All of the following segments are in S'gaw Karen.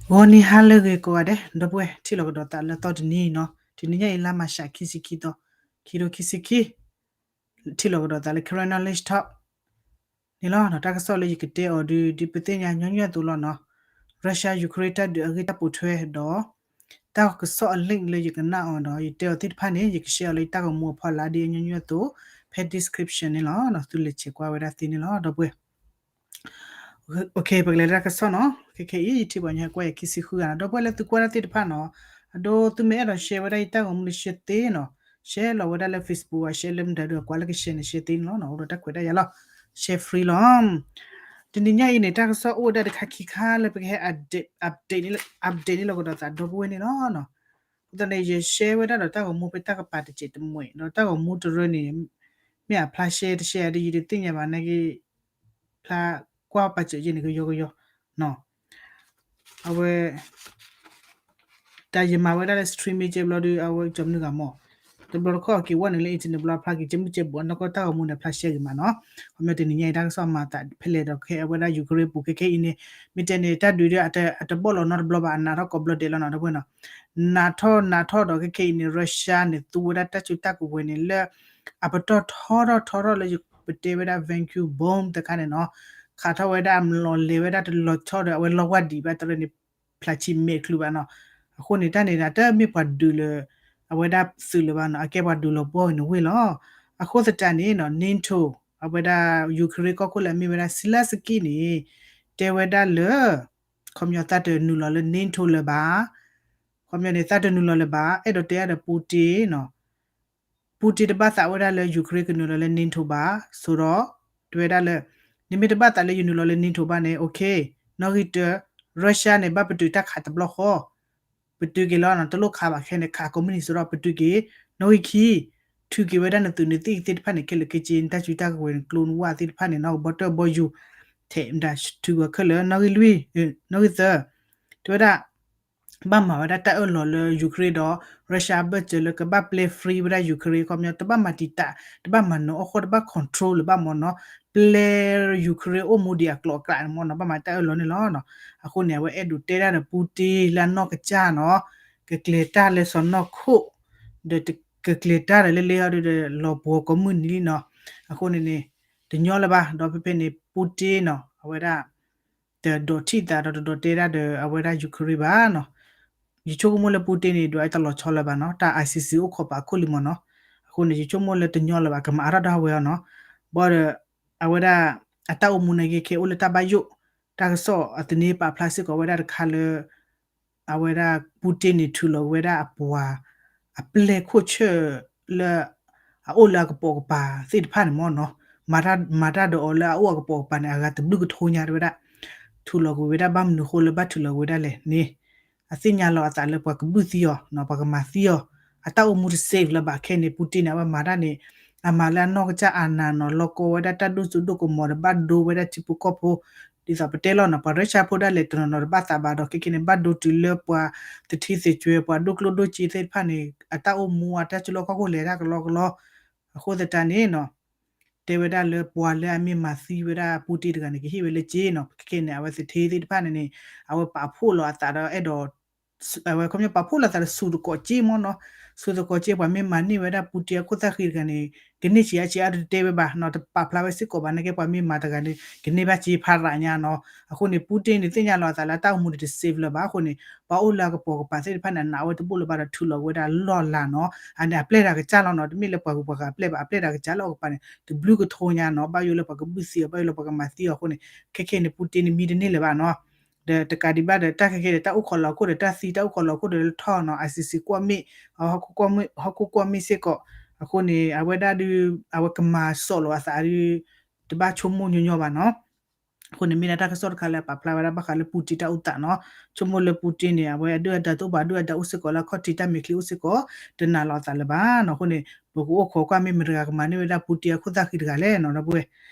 ဂီၤနံၤဟါလၢအဂ့ၤကိးဂၤဒဲး ဒီပုၢ်ဝဲၢ် ထံၣ်လိာ်ကဒီးသးလၢသီတနံၤနီၤ, တနံၤညါအံၤ လါမၤရှး ခံဆံခံသီ, ခံထိခံဆံခံ, ထံၣ်လိာ်ကဒီးသးလၢ Karen Knowledge Talk န့ၣ်လီၤ. တၢ်ကစီၣ်လၢယကတဲအီၤဒုး ဒ်ပသ့ၣ်ညါညီနုၢ်အသိးလီၤနီၤ, Russia Ukraine တၢ်ဒုးအဂ့ၢ်တၢ်ပိာ်ထွဲဒီး တၢ်ကစီၣ်အ link လၢယကနၣ်အီၤဒီး ယတဲအီၤသ့ၣ်တဖၣ်န့ၣ် ယက share အီၤလၢယတၢ်ဂီၤမူအဖီလာ်ဒ်အညီနုၢ်အသိး ဖဲ description န့ၣ်လီၤ. သုလဲၤဆဲးကွၢ်ဝဲဒၣ်သ့န့ၣ်လီၤ ဒီပုၢ်ဝဲၢ် ပကလဲၤလၢတၢ်ကစီၣ်နီၤ, ခဲခဲအံၤ ယထံၣ်ပှၤညီကွၢ်ယၤခံဆံဃုဂၤနီၤ, ဒီပုၢ်ဝဲၢ်လၢသုကွၢ်တၢ်သ့ၣ်တဖၣ်နီၤ, အဒိ သုမ့ၢ်အဲၣ်ဒိး share ဝဲဒၣ်ယတၢ်ဂီၤမူန့ၣ် share သ့နီၤ, share လီၤဝဲဒၣ်လၢ Facebook အ share လၢမတၤဒုးအကွၢ်လၢက share န့ၣ် share သ့န့ၣ်လီၤ, အိၣ်ဒီးတၢ်ခွဲးတၢ်ယာ်လီၤ, share free လီၤ. တနံၤညါအံၤန့ၣ် တၢ်ကစီၣ်အိၣ်ဝဲဒၣ်တခါခံခါလၢပကဟဲ update update န့ၣ်လီၤကဒီးသးဒီပုၢ်ဝဲၢ်န့ၣ်လီၤ. အဃိသတးန့ၣ် ယ share ဝဲဒၣ်ဒီးတၢ်ဂီၤမူဖဲတၢ်ကပၤတစဲးတမှဲး ဒီးတၢ်ဂီၤမူတရၢန့ၣ် မ့ၢ်အဖျါ share တ share ဒ်ယတသ့ၣ်ညါဘၣ်နာ်က့ ဖျါကွၢ်ပာ်စၢၤယဲန့ၣ် ကယီကယီ အဝဲ တၢ်ယမၤဝဲဒၣ်လၢ stream မ့ၢ်ကဲဘျီဒီး အဝဲကၠီမနုၤဂၤမီၢ်, တဘျီတခီၣ်က့ၤဝဲနုာ်လၢ internet ဘျီဖျါက့ၤ ကဲမုၢ်ကဲဘိး နီၢ်ကီၢ်တၢ်ဂီၤမူန့ၣ် ဖျါ share ဂ့ၤမးနီၤ. ခီပညီတနံၤညါအံၤ တၢ်ကစီၣ်မၤသးဖဲလဲၣ်ဒီး ခဲအဝဲဒၣ် Ukraine ပူၤ ခဲခဲအံၤန့ၣ် မ့ၢ်တဲန့ၣ် တၢ်ဒုးဒီး အတဘီၣ်လီၤနီတဘျီဘၣ် အနးထီၣ်ကိးဘျီဒဲးလီၤနီၤ ဒီပုၢ်ဝဲၢ်နီၤ. နးထီၣ်နးထီၣ်ဒီး ခဲခဲအံၤန့ၣ် Russia န့ၣ် သူဝဲဒၣ်တၢ်စုတၢ်ကဝဲၤန့ၣ်လၢ အပတီၢ်ထီထီၣ်ထီထီၣ်လၢယပတဲဝဲဒၣ် Vancouver bomb တခါန့ၣ်နီၤ, ခးထီၣ်ဝဲဒၣ်အလီၢ်လဲၤဝဲဒၣ်တလီၤဆီဒီး အဝဲလီၢ်ဝၢ်ဒံးဘၣ်တရၢန့ၣ် ဖျါဆံးမဲာ်ချုးဘၣ်နီၤ. အဃိန့ၣ် တၢ်န့ၣ်ဒီး တမ့ၢ်ပှၤဒုးလၢ အဝဲဒၣ်သုးလၢၤဘၣ်နီၤ, အကဲပှၤဒုးလီၤဘှီက့ၤန့ၣ်ဝ့ၢ်လီၤ. အဃိသတးန့ၣ်နီၤ NATO အဝဲဒၣ် Ukraine ကီၢ်ခိၣ်လၢအမ့ၢ်ဝဲဒၣ် Zelenskyy န့ၣ် တဲဝဲဒၣ်လၢ ခီပညီသးတနုာ်လီၤလၢ NATO လၢၤဘၣ်, ခီပညီန့ၣ် သးတနုာ်လီၤလၢၤဘၣ်, အဲၣ်ဒိးတဲအါဒီး Putin နီၤ Putin တဘၣ်သးဝဲဒၣ်လၢ Ukraine ကနုာ်လီၤလၢ NATO ဘၣ်, ဆိုတော့ တဲဝဲဒၣ်လၢ နမ့ၢ်တဘၣ်သးလၢယနုာ်လီၤလၢ NATO ဘၣ်န့ၣ် okay, နီၣ်ဂံၢ်တၢ, Russia န့ၣ် ဘၣ်ပတုာ်တၢ်ခးတဘျီဃီ, ပတုာ်က့ၤလီၤနီၤ, တလိၣ်ခးဘၣ်ခဲန့ၣ် ခးကိးမုၢ်နံၤ ဆိုတော့ ပတုာ်က့ၤ, နီၣ်ဂံၢ်ခံ, ထုးက့ၤဝဲဒၣ်နသုးနသံၣ်သ့ၣ်တဖၣ်န့ၣ် ခဲလၢာ်ခဲဆ့ နတၢ်စုတၢ်ကဝဲၤ ကျိနဝၣ်သ့ၣ်တဖၣ်န့ၣ်နီၤ, ဘီတၢၣ်ဘီယူၤ ထဲးမတၤထုးဝဲခဲလၢာ်, နီၣ်ဂံၢ်လွံၢ်, နီၣ်ဂံၢ်သၢ တဲဝဲဒၣ် ဘၣ်မၤဝဲဒၣ်တၢ်အၢၣ်လီၤလၢ Ukraine ဒီး Russia ဘၢၣ်စၢၤလၢကဘၣ်ပျဲ free ဝဲဒၣ် Ukraine ခီပညီ တဘၣ်မၤတံာ်တာ် တဘၣ်မၤနၢၤအီၣ်ဃီ တဘၣ် control လၢၤဘၣ်မ့ၢ်နီၤ, ပျဲ Ukraine အိၣ်မူဒံးအကျိၤအကျဲန့ၣ်မ့ၢ်နီၤ, ဘၣ်မၤတၢ်အၢၣ်လီၤန့ၣ်လီၤ. အဃိန့ၣ် အဝဲအဲၣ်ဒိးတဲဒၣ်ဒီး Putin လၢအနီၢ်ကစၢ်နီၤ, ကကျဲၤတၢ်လၢစီၢ်နီၤခိၣ်, ဒီးကကျဲၤတၢ်ဒီးလၢလ့ဟီဒီး လီၤပှီၤကိးမုၢ်နံၤလံနီၤ. အဃိန့ၣ်န့ၣ် တညီလၢၤဘၣ်, ဒီးဖဲဖဲန့ၣ် Putin နီၤ အဝဲဒၣ် တဒိးထံၣ်သးဒီးတဒိးတဲဒၣ်ဒီးအဝဲဒၣ် Ukraine ဘၣ်နီၤ. ယဆိကမိၣ်လၢ Putin န့ၣ် ဒွးတလီၤဆီလၢၤဘၣ်နီၤ, တၢ် ICC အိၣ်ခိးပာ်ခိၣ်လံမ့ၢ်နီၤ. အဃိန့ၣ် ယဆိကမိၣ်လၢတညီလၢၤဘၣ် ကမၤအါထီၣ်ဒၣ်ဝဲအီၤနီၤ. ဘၣ်ဒီး အဝဲဒၣ် အတၢ်အိၣ်မူန့ၣ်ဂ့ၤခဲအိၣ်လၢတၢ်ဘၣ်ယိၣ်, တၢ်ကစီၣ်အသန့ပာ်ဖျါစ့ၢ်ကီးဝဲဒၣ်တခါလၢ အဝဲဒၣ် Putin န့ၣ် ထုးလီၤက့ၤဝဲဒၣ်အပှၤ အပျဲၢ်ခိၣ်ဆၢၣ်လၢ အအိၣ်လၢအကပိာ်ကပၤသ့ၣ်တဖၣ်န့ၣ်မ့ၢ်နီၤ, မၤတၢ်ဒီးအီၤလၢအအိၣ်အကပိာ်ကပၤန့ၣ် အဂၤတဘျုးကထိညါတဲဝဲဒၣ်, ထုးလီၤက့ၤဝဲဒၣ် ဘၣ်မနုၤဃိလၢဘၣ်ထုးလီၤက့ၤဝဲဒၣ်လဲၣ်န့ၣ်, အသ့ၣ်ညါလီၤအသးလၢပှၤကဘုၣ်သံအီၤ, ပှၤကမၤသံအီၤ, အတၢ်အိၣ်မူတ safe လၢၤဘၣ်ခဲန့ၣ် Putin န့ၣ် အဝဲမၤတၢ်န့ၣ် အမၤလၢအနီၢ်ကစၢ်အနၢ်နီၤ, လီၢ်ကီဝဲဒၣ်တၢ်ဒိၣ်စိဒိၣ်ကမီၤဒီးဘၣ်ဒိဝဲဒၣ်ထံဖိကီၢ်ဖိ, ဒ်သိးပတဲလီၤနီၤ, ပှၤ Russia ဖိဒၣ်လဲာ်တနီၤနီၤတဘၣ်သးဘၣ်ဒီး ခဲခဲန့ၣ် ဘၣ်ဒိတုၤလၢပှၤသထံသကွဲၤ ပှၤဒိၣ်ကျိၣ်ဒိၣ်စ့သ့ၣ်တဖၣ်န့ၣ် အတၢ်အိၣ်မူအတၢ်စုလီၢ်ခီၣ်ခိၣ်လဲၤတၢ်ကလီကလီ, အဃိသတးန့ၣ်နီၤ တဲဝဲဒၣ်လၢပှၤလၢအမ့ၢ်မၤသံဝဲဒၣ် Putin တဂၤန့ၣ် ကဟ့ၣ်ဝဲလၢစ့နီၤ, ခဲခဲန့ၣ် အဝဲသထ့သ့ၣ်တဖၣ်န့ၣ်န့ၣ် အဝဲပာ်ဖှိၣ်လီၤအသးဒီးအဲၣ်ဒိး အဝဲခီပညီပာ်ဖှိၣ်လီၤသးဒီးဆူၣ်သကိးစ့မ့ၢ်နီၤ, ဆူၣ်သကိးစ့ ပှၤမ့ၢ်မၤန့ၢ်ဝဲဒၣ် Putin အခိၣ်သၣ်ဃံတဂၤန့ၣ် ကန့ၢ်ဆံးအါဆံးအါတတဲဝဲဘၣ်နီၤ, တပာ်ဖျါဝဲစ့ၢ်ကီးဘၣ်နာ်က့ ပှၤမ့ၢ်မၤတဂၤန့ၣ် ကန့ၢ်ဘၣ်စ့ဖးရၤညါနီၤ. အဃိန့ၣ် Putin န့ၣ် သ့ၣ်ညါလီၤအသးလၢအတၢ်အိၣ်မူန့ၣ်တ safe လၢၤဘၣ်အဃိန့ၣ် ပှၤအိၣ်လၢအကပိာ်ကပၤသ့ၣ်တဖၣ်န့ၣ် အနာ်ဝဲတဘိၣ်လၢၤဘၣ်ဒီးထုးလီၤက့ၤဝဲဒၣ်လီၢ်လၤနီၤ, အန့ၣ်အပျဲၢ်တၢ်ကစၢ်လီၤနီၤ, တမ့ၢ်လၢပှၤဂုၤပှၤဂၤအပျဲၢ်ဘၣ်, အပျဲၢ်တၢ်ကစၢ်လၢအကပၤန့ၣ် တဘျုးကထိညါနီၤ, ဘၣ်ယိၣ်လၢပှၤကဘုၣ်သံအီၤ, ဘၣ်ယိၣ်လၢပှၤကမၤသံအီၤအဃိန့ၣ် ခဲခဲန့ၣ် Putin န့ၣ် မံတန့ၢ်လၢၤဘၣ်နီၤ. ဒီးတကးဒံးဘၣ်ဒီး တၢ်ခဲခဲဒီး တၢ်အိၣ်ခိးလီၤခိၣ်ဒီး တၢ်သံတၢ်အိၣ်ခိးလီၤခိၣ်ဒီးလၢထီၣ်နီၤ, ICC ကွၢ်မ့ၢ် ဟီၣ်ခိၣ်ကွၢ်မ့ၢ်စ့ၢ်ကီး, အဃိန့ၣ် အဝဲဒၣ်ဒုး အဝဲကမၤစိးလီၤအသးဒုး တဘၣ်ဆိကမိၣ်ညီညီဘၣ်နီၤ. အဃိန့ၣ် မ့ၢ်ဒၣ်တၢ်ကစီၣ်တခါလၢအပာ်ဖျါဝဲဒၣ်ဘၣ်ဃးလၢ Putin တၢ်အိၣ်သးနီၤ, ဆိကမိၣ်လၢ Putin န့ၣ် အဝဲအဒုၣ်အဒါတအိၣ်ဘၣ်, အဒုၣ်အဒါအိၣ်စ့ၢ်ကီးလၢအခီၣ်ထံးတၢ်မဲာ်ချံအိၣ်စ့ၢ်ကီး, တနာ်လီၤအသးလၢၤဘၣ်နီၤ. အဃိန့ၣ် ပကအိၣ်ခိးကွၢ်မ့ၢ်မတၤတဂၤကမၤန့ၢ်ဝဲဒၣ် Putin အခိၣ်သၣ်ဃံတဂၤလဲၣ်နီၤ, ဒီပုၢ်ဝဲၢ်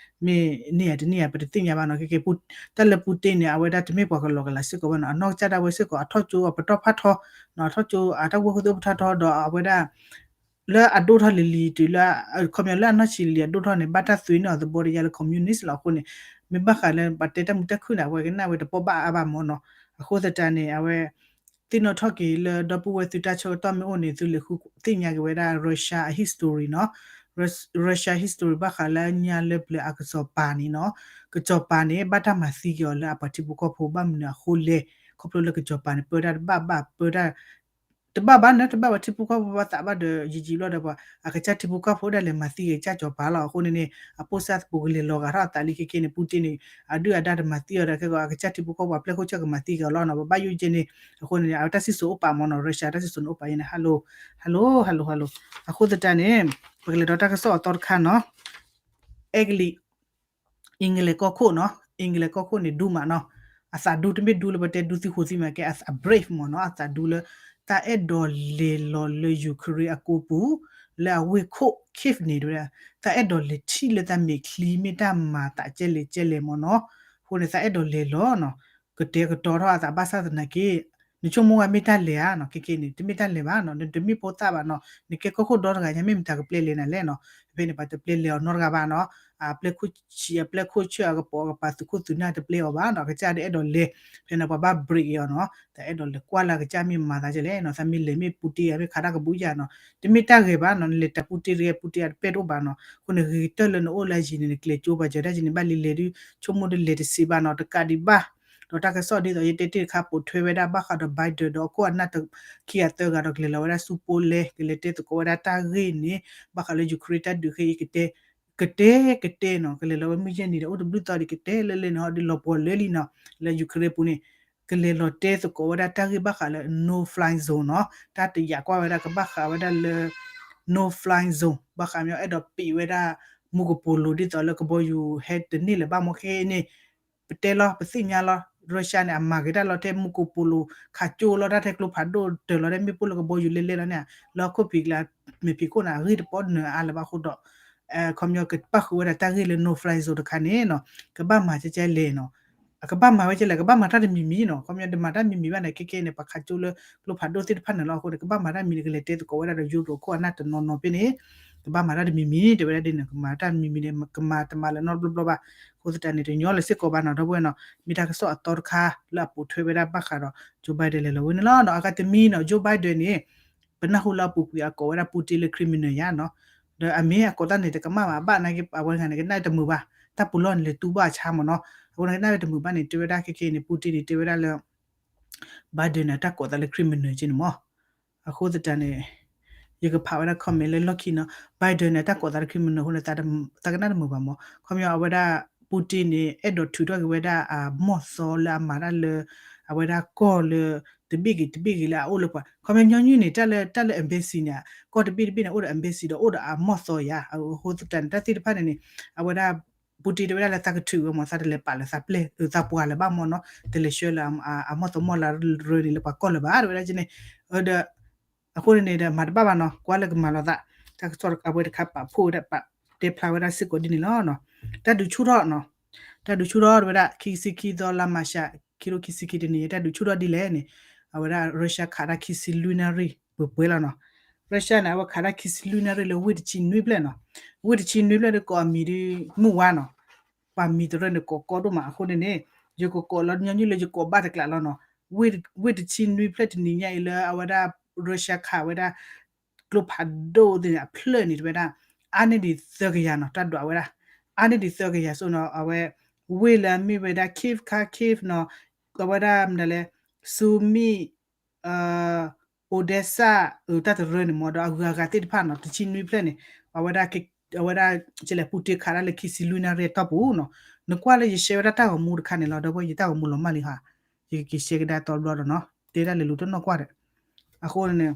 မ့ၢ်န့ၢ်ဧါတန့ၢ်ဧါ ပတသ့ၣ်ညါဘၣ်နီၤ. ခဲခဲ တၢ်လၢ Putin န့ၣ် အဝဲဒၣ်တမ့ၢ်ပှၤကလီၤကလးစ့ၢ်ကီးဘၣ်နီၤ, အနီၢ်ကစၢ်ဒၣ်ဝဲစ့ၢ်ကီး အထီၣ်ကၠိအပတီၢ်ဖးထီနီၤ, အထီၣ်ကၠိအတၢ်ဝဲၢ်ခိၣ်သ့ၣ်အိၣ်ဖးထီဒီးအဝဲဒၣ် လၢအဒိၣ်ထီၣ်လံၤလံၤတုၤလၢ ခီပညီလၢအနီၢ်ဆံးလံၤအဒိၣ်ထီၣ်န့ၣ် ဘၣ်တၢ်သွံန့ၢ်အီၤသဘီတယါလၢ communist လီၤ. အဃိန့ၣ် မ့ၢ်ဘၣ်ဃးလၢပှၤတဲတၢ်မုာ်တၢ်ခုၣ်န့ၣ် အဝဲကနၣ်ဝဲတပီၢ်ဘၣ်အါဘၣ်မ့ၢ်နီၤ. အဃိသတးန့ၣ် အဝဲ သ့ၣ်နီၣ်ထီၣ်က့ၤလၢဒီပုၢ်ဝဲၢ်သုတၢ်ဆၢကတီၢ်မ့ၢ်အိၣ်န့ၣ် သုလဲၤဃုသ့ၣ်ညါက့ၤဝဲဒၣ် Russia အ history နီၤ, Russia history ဘၣ်ဃးလၢညါလၢပျၢၤအကစီၤပၤန့ၣ်နီၤ, ကစီၤပၤန့ၣ် ဘၣ်တၢ်မၤသံက့ၤအီၤလၢအပှၤထံဖိကီၢ်ဖိ ဘၣ်မနုၤအဃိလဲၣ်, ခီဖျိလၢကစီၤပၤန့ၣ် ပၢတၢ်တဘၣ်ဘၣ် ပၢတၢ် တဘၣ်ဘၣ်န့ၣ် တဘၣ်ဘၣ်ထံဖိကီၢ်ဖိဘၣ်သးဘၣ်ဒီး ယံာ်ယံာ်ဘျီဒီးပှၤ အကစၢ်ထံဖိကီၢ်ဖိဒၣ်လဲာ်မၤသံက့ၤကစၢ်စီၤပၤလီၤ. အဃိန့ၣ်န့ၣ် အပိၢ်စၢ်သပူၤကလဲၤလီၤဂာ်ထီၣ်အသးလံ ခဲကနံၣ်န့ၣ် ပူတ့န့ၣ် အဒုၣ်အဒါတမၤသံအီၤဒီး ခဲကီး အကစၢ်ထံဖိကီၢ်ဖိအပျဲၢ်ခိၣ်ဆၢၣ်ကမၤသံက့ၤအီၤလီၤနီၤ, ပဘၣ်ယိၣ်က့န့ၣ်. အဃိန့ၣ် အဝဲတၢ်စံၣ်စိၤအိၣ်ပာ်မ့ၢ်နီၤ, Russia တၢ်စံၣ်စိၤန့ၣ်အိၣ်ပာ်ယဲန့ၣ် hello hello hello hello. အဃိသတးန့ၣ် ပကလဲၤဒီးတၢ်ကစီၣ်အသီတခါနီၤ, အဲကလံး အ့ၣ်ကလဲးကီၢ်ခိၣ်နီၤ, အ့ၣ်ကလဲးကီၢ်ခိၣ်န့ၣ် ဒူမးနီၤ, အသးဒူတမ့ၢ်ဒူလၢပတဲဒူသံဃိသံမးကဲ အ brave မ့ၢ်နီၤ, အသးဒူလၢ တၢ်အဲၣ်ဒိးလဲၤလီၤလၢ Ukraine အကိပူၤ လၢအဝ့ၢ်ခိၣ် Kyiv န့ၣ် တဝဲဒၣ် တၢ်အဲၣ်ဒိးလဲၤထံၣ်လၢတၢ်မဲာ်ချံမ့ၢ်တၢ်မၤသးကဲလဲၣ်ကဲလဲၣ်မ့ၢ်နီၤ, အဃိန့ၣ် တၢ်အဲၣ်ဒိးလဲၤလီၤနီၤ, ကတဲာ်ကတီၤထီၣ်အသးဘၣ်ဆၣ်သနာ်က့ နဆိကမိၣ်ဝဲမ့ၢ်တၢ်လဲၤဧါနီၤ, ခဲကနံၣ်န့ၣ် တမ့ၢ်တၢ်လဲၤဘၣ်နီၤ, နတမ့ၢ်ဖိသၣ်ဘၣ်နီၤ, နကဲကီၢ်ခိၣ်ဒီတဂၤညါ မ့ၢ်မတၤကပျဲလဲၤနၤလဲၣ်နီၤ, ဖဲန့ၣ် ပှၤတပျဲလဲၤအီၤနီတဂၤဘၣ်နီၤ, အပျဲၢ်ခိၣ်ဆံး အပျဲၢ်ခိၣ်ဆၢၣ် အကပိာ်ကပၤ သုးခိၣ်သုးနၢ်တပျဲအီၤဘၣ်နီၤ, အကစၢ်ဒၣ်အဲၣ်ဒိးလဲၤ, ဖဲန့ၣ် ပှၤဘၣ် break အီၤနီၤ, တၢ်အဲၣ်ဒိးလဲၤကွၢ်လၢအကစၢ်မ့ၢ်မၤသးကဲလဲၣ်နီၤ, သးမ့ၢ်လဲၤမ့ၢ်ပူတ့ မ့ၢ်ခးတၢ်ကဘူၣ်ယၤနီၤ, တမ့ၢ်တၢ်ဂဲၤဘၣ်နီၤ, နလဲၤတၢ်ပူတ့တဂ့ၤ ပူတ့အတပဲၢ်တအိၣ်ဘၣ်နီၤ, အဃိန့ၣ် ဂ့ၤကတၢၢ်လၢနအိၣ်လၢအယံၤန့ၣ် နကျဲၤကၠိပှၤစၢၤတၢ်ယံၤန့ၣ် ဘၣ်လံလဲၤဒုး ဆိကမိၣ်ဒုးလဲၤတစံးဘၣ်နီၤ, တကးဒံးဘၣ် ဒီးတၢ်ကစီၣ်ဒ်သိးယတဲတ့ၢ်တခါ ပိာ်ထွဲဝဲဒၣ်ဘၣ်ဃးဒီး Biden ဒီးအခိၣ်အနၢ်ခံဂၤသၢဂၤဒီးကလဲၤလီၤဝဲဒၣ်ဆူ Poland ကလဲၤတဲသကိးဝဲဒၣ်တၢ်ဂ့ၢ်န့ၣ် ဘၣ်ဃးလၢ Ukraine တၢ်ဒုးခဲအံၤ ကတဲ ကတဲကတဲနီၤ, ကလဲၤလီၤဝဲမုၢ်ယဲၢ်နံၤဒီး အိၣ်တဘျုးသီဒံးကတဲလၢလဲၣ်န့ၣ် ဟီဒုးလီၤပှီၤလၢလံနီၤ, လၢ Ukraine ပူၤန့ၣ် ကလဲၤလီၤတဲသကိးဝဲဒၣ်တၢ်ဂ့ၢ်ဘၣ်ဃးလၢ no fly zone နီၤ, တၢ်တယာ်ကွၢ်ဝဲဒၣ်ကဘၣ်ဃးဝဲဒၣ်လၢ no fly zone ဘၣ်ဃးမ့ၢ်အဲၣ်ဒိးပံးဝဲဒၣ် မူကပိာ်လိၤဒ်သိးလၢကဘီယူၤဟဲတန့ၢ်လၢၤဘၣ်မ့ၢ်ခဲအံၤန့ၣ် ပတဲလီၤ ပသ့ၣ်ညါလီၤ Russia န့ၣ် အမၤက့ၤတၢ်လီၤထဲမူကပိာ်လိၤ ခးကၠိလီၤတၢ်ထဲကျိဖးဒိၣ်တၢၤလီၤထဲမ့ၣ်ပိၢ်လၢကဘီယူၤလဲလဲလီၤန့ၣ် လၢဟီၣ်ခိၣ်ဖံးကျါ မဲာ်ဖံးခိၣ်န့ၣ် အဂ့ၢ်တပီၢ်နၢၤအါလၢၤဘၣ်အဃိဒီး ခီပညီကဘၣ်ဃုာ်ဝဲဒၣ်တၢ်ဂ့ၢ်လၢ no fly zone တခါန့ၣ်နီၤ ကဘၣ်မၤကဲကဲလဲၣ်နီၤ အကဘၣ်မၤဝဲကဲလဲၣ် ကဘၣ်မၤတၢ်တမံၤမံၤနီၤ ခီပညီတမၤတၢ်မံၤမံၤဘၣ်န့ၣ် ခဲကဲန့ၣ် ပှၤခးကၠိလၢကျိဖးဒိၣ်သ့ၣ်တဖၣ်န့ၣ်လီၤ အဃိန့ၣ် ကဘၣ်မၤတၢ်မံၤန့ၣ် ကလဲၤတဲသကိးဝဲဒၣ်ဒီး Europe ခိၣ်အနၢ်တနီၤနီၤဖဲန့ၣ် ကဘၣ်မၤတၢ်တမံၤမံၤ တဲဝဲဒၣ်ဒ်န့ၣ် ကမၤတၢ်တမံၤမံၤန့ၣ် ကမၤတမၤလၢၤနီတဘျီဘျီဘၣ် အဃိသတးန့ၣ် တညီလၢၤစ့ၢ်ကီးဘၣ်နီၤ ဒီပုၢ်ဝဲၢ်နီၤ မ့ၢ်တၢ်ကစီၣ်အသီတခါလၢအပိာ်ထွဲဝဲဒၣ်ဘၣ်ဃးဒီး Joe Biden လဲၤလီၤဝဲန့ၣ်လီၤနီၤ အဂၤတမံၤနီၤ Joe Biden န့ၣ် ပနၢ်ဟူလၢအပူၤကွံာ်အကိးဝဲဒၣ် Putin လၢ criminal ယါနီၤ ဒီးအမ့ၢ်အကိးတၢ်န့ၣ် တကမၣ်ဘၣ် ဘၣ်နာ်က့ အဝဲတဂၤန့ၣ် ကနၣ်တမုာ်ဘၣ် တၢ်ပူၤလီၢ်န့ၣ် လဲၤတူၢ်ဘၣ်အဆါမ့ၢ်နီၤ အဃိန့ၣ် ကနၣ်ဝဲတမုာ်ဘၣ်န့ၣ် တဲဝဲဒၣ်ခဲကဲန့ၣ် Putin န့ၣ် တဲဝဲဒၣ်လၢ Biden န့ၣ် တၢ်ကိးသးလၢ criminal က့န့ၣ်မ့ၢ် အဃိသတးန့ၣ် ယကဖးဝဲဒၣ် comment လၢလီၢ်ခံနီၤ Biden န့ၣ် တၢ်ကိးသးလၢ criminal အဃိန့ၣ် သးကနၣ်တမုာ်ဘၣ်မ့ၢ် ခီပညီအဝဲဒၣ် Putin န့ၣ် အဲၣ်ဒိးထုးထီၣ်က့ၤဝဲဒၣ်အမီၢ်သီလၢအမၤတၢ်လၢ အဝဲဒၣ်ကီၢ်လၢ တဘ့ၣ်ဂ့ၤတဘ့ၣ်ဂ့ၤလၢအအိၣ်လၢပှၤ ခီပညီညီနုၢ်န့ၣ် တၢ်လၢ တၢ်လၢ embassy န့ၣ် ကီၢ်တဘ့ၣ်တဘ့ၣ်န့ၣ် အိၣ်ဒီး embassy ဒီးအိၣ်ဒီးအမီၢ်သီယါ အဃိသတးန့ၣ် တၢ်သ့ၣ်တဖၣ်န့ၣ်န့ၣ် အဝဲဒၣ် Putin တဲဝဲဒၣ်လၢသးကထုးဝဲမ့ၢ် သးတလဲၤပာ်လၢသးပျဲၢ် သးပှၢ်လၢၤဘၣ်မ့ၢ်နီၤ တလဲၤဆှၢလၢအမီၢ်သီမီၢ်လၢရၢန့ၣ်လၢပှၤကီၢ်လၢၤဘၣ် တဲဝဲဒၣ်က့န့ၣ် ဒီး အဃိန့ၣ်န့ၣ်ဒီး မၤတဘၣ်ဘၣ်နီၤ ကွၢ်လၢကမၤလီၤသး တၢ်ကစီၣ်အဝဲတခါပာ်ဖှိၣ်ဝဲဒၣ် ပာ်တဲဖျါဝဲဒၣ်စ့ၢ်ကီးဒ်န့ၣ်လီၤ. တၢ်ဒုးဆူၣ်ထီၣ်နီၤ တၢ်ဒုးဆူၣ်ထီၣ်ဝဲဒၣ် ခံဆံခံသီလါမၤရှး ခံကထိခံဆံခံတနံၤ တၢ်ဒုးဆူၣ်ထီၣ်ဒ်လဲၣ်န့ၣ် အဝဲဒၣ် Russia ခးတၢ်ခံဆံလွံၢ်နၣ်ရံၣ်ပှဲၤပှဲၤလီၤနီၤ Russia န့ၣ် အဝဲခးတၢ်ခံဆံလွံၢ်နၣ်ရံၣ်လၢဝ့ၢ်တဆံနွံဖျၢၣ်နီၤ ဝ့ၢ်တဆံနွံဖျၢၣ်ဒီးကိးအမံၤဒ် မုၢ်ဝါနီၤ ပှၤမံၤတရၢန့ၣ် ကိးကီဒိၣ်မးအဃိန့ၣ်န့ၣ် ယကကိးလီၤညီနုၢ်လၢယကိးဘၣ်တကျးလီၤနီၤ ဝ့ၢ်တဆံနွံဖျၢၣ်တနံၤညါအံၤလၢအဝဲဒၣ် Russia ခးဝဲဒၣ် ကျိဖးဒိၣ်သ့ၣ်န့ၣ် အဖျၢၣ်န့ၣ်တဝဲဒၣ် အါန့ၢ်ဒံးသၢကယၤနီၤ တၢ်ဒွးဝဲဒၣ် အါန့ၢ်ဒံးသၢကယၤစိနီၤ အဝဲ ဝ့ၢ်လၢအမ့ၢ်ဝဲဒၣ် Kyiv Kharkiv နီၤ အဝဲဒၣ်မနုၤလဲၣ် Sumy Odessa အတၢ်တရၢန့ၣ်မ့ၢ်ဒီးအဂုၤအဂၤသ့ၣ်တဖၣ်နီၤ တဆံနွံဖျၢၣ်န့ၣ် အဝဲဒၣ် အဝဲဒၣ် ကလဲၤ Putin ခးတၢ်လၢခံဆံလွံၢ်နၣ်ရံၣ်အတီၢ်ပူၤနီၤ နကွၢ်လၢယ share ဝဲဒၣ်တၢ်ဂီၤမူတခါန့ၣ်လီၤ ဒီပုၢ်ဝဲၢ် ယတၢ်ဂီၤမူလီၤမၢ်လံဟါ ယကက့ၤ share ကဒါတီဘျီဒီးနီၤ တဲဒၣ်လဲၤလူၤတနီၢ်ကွၢ်ဒီး အဃိန့ၣ်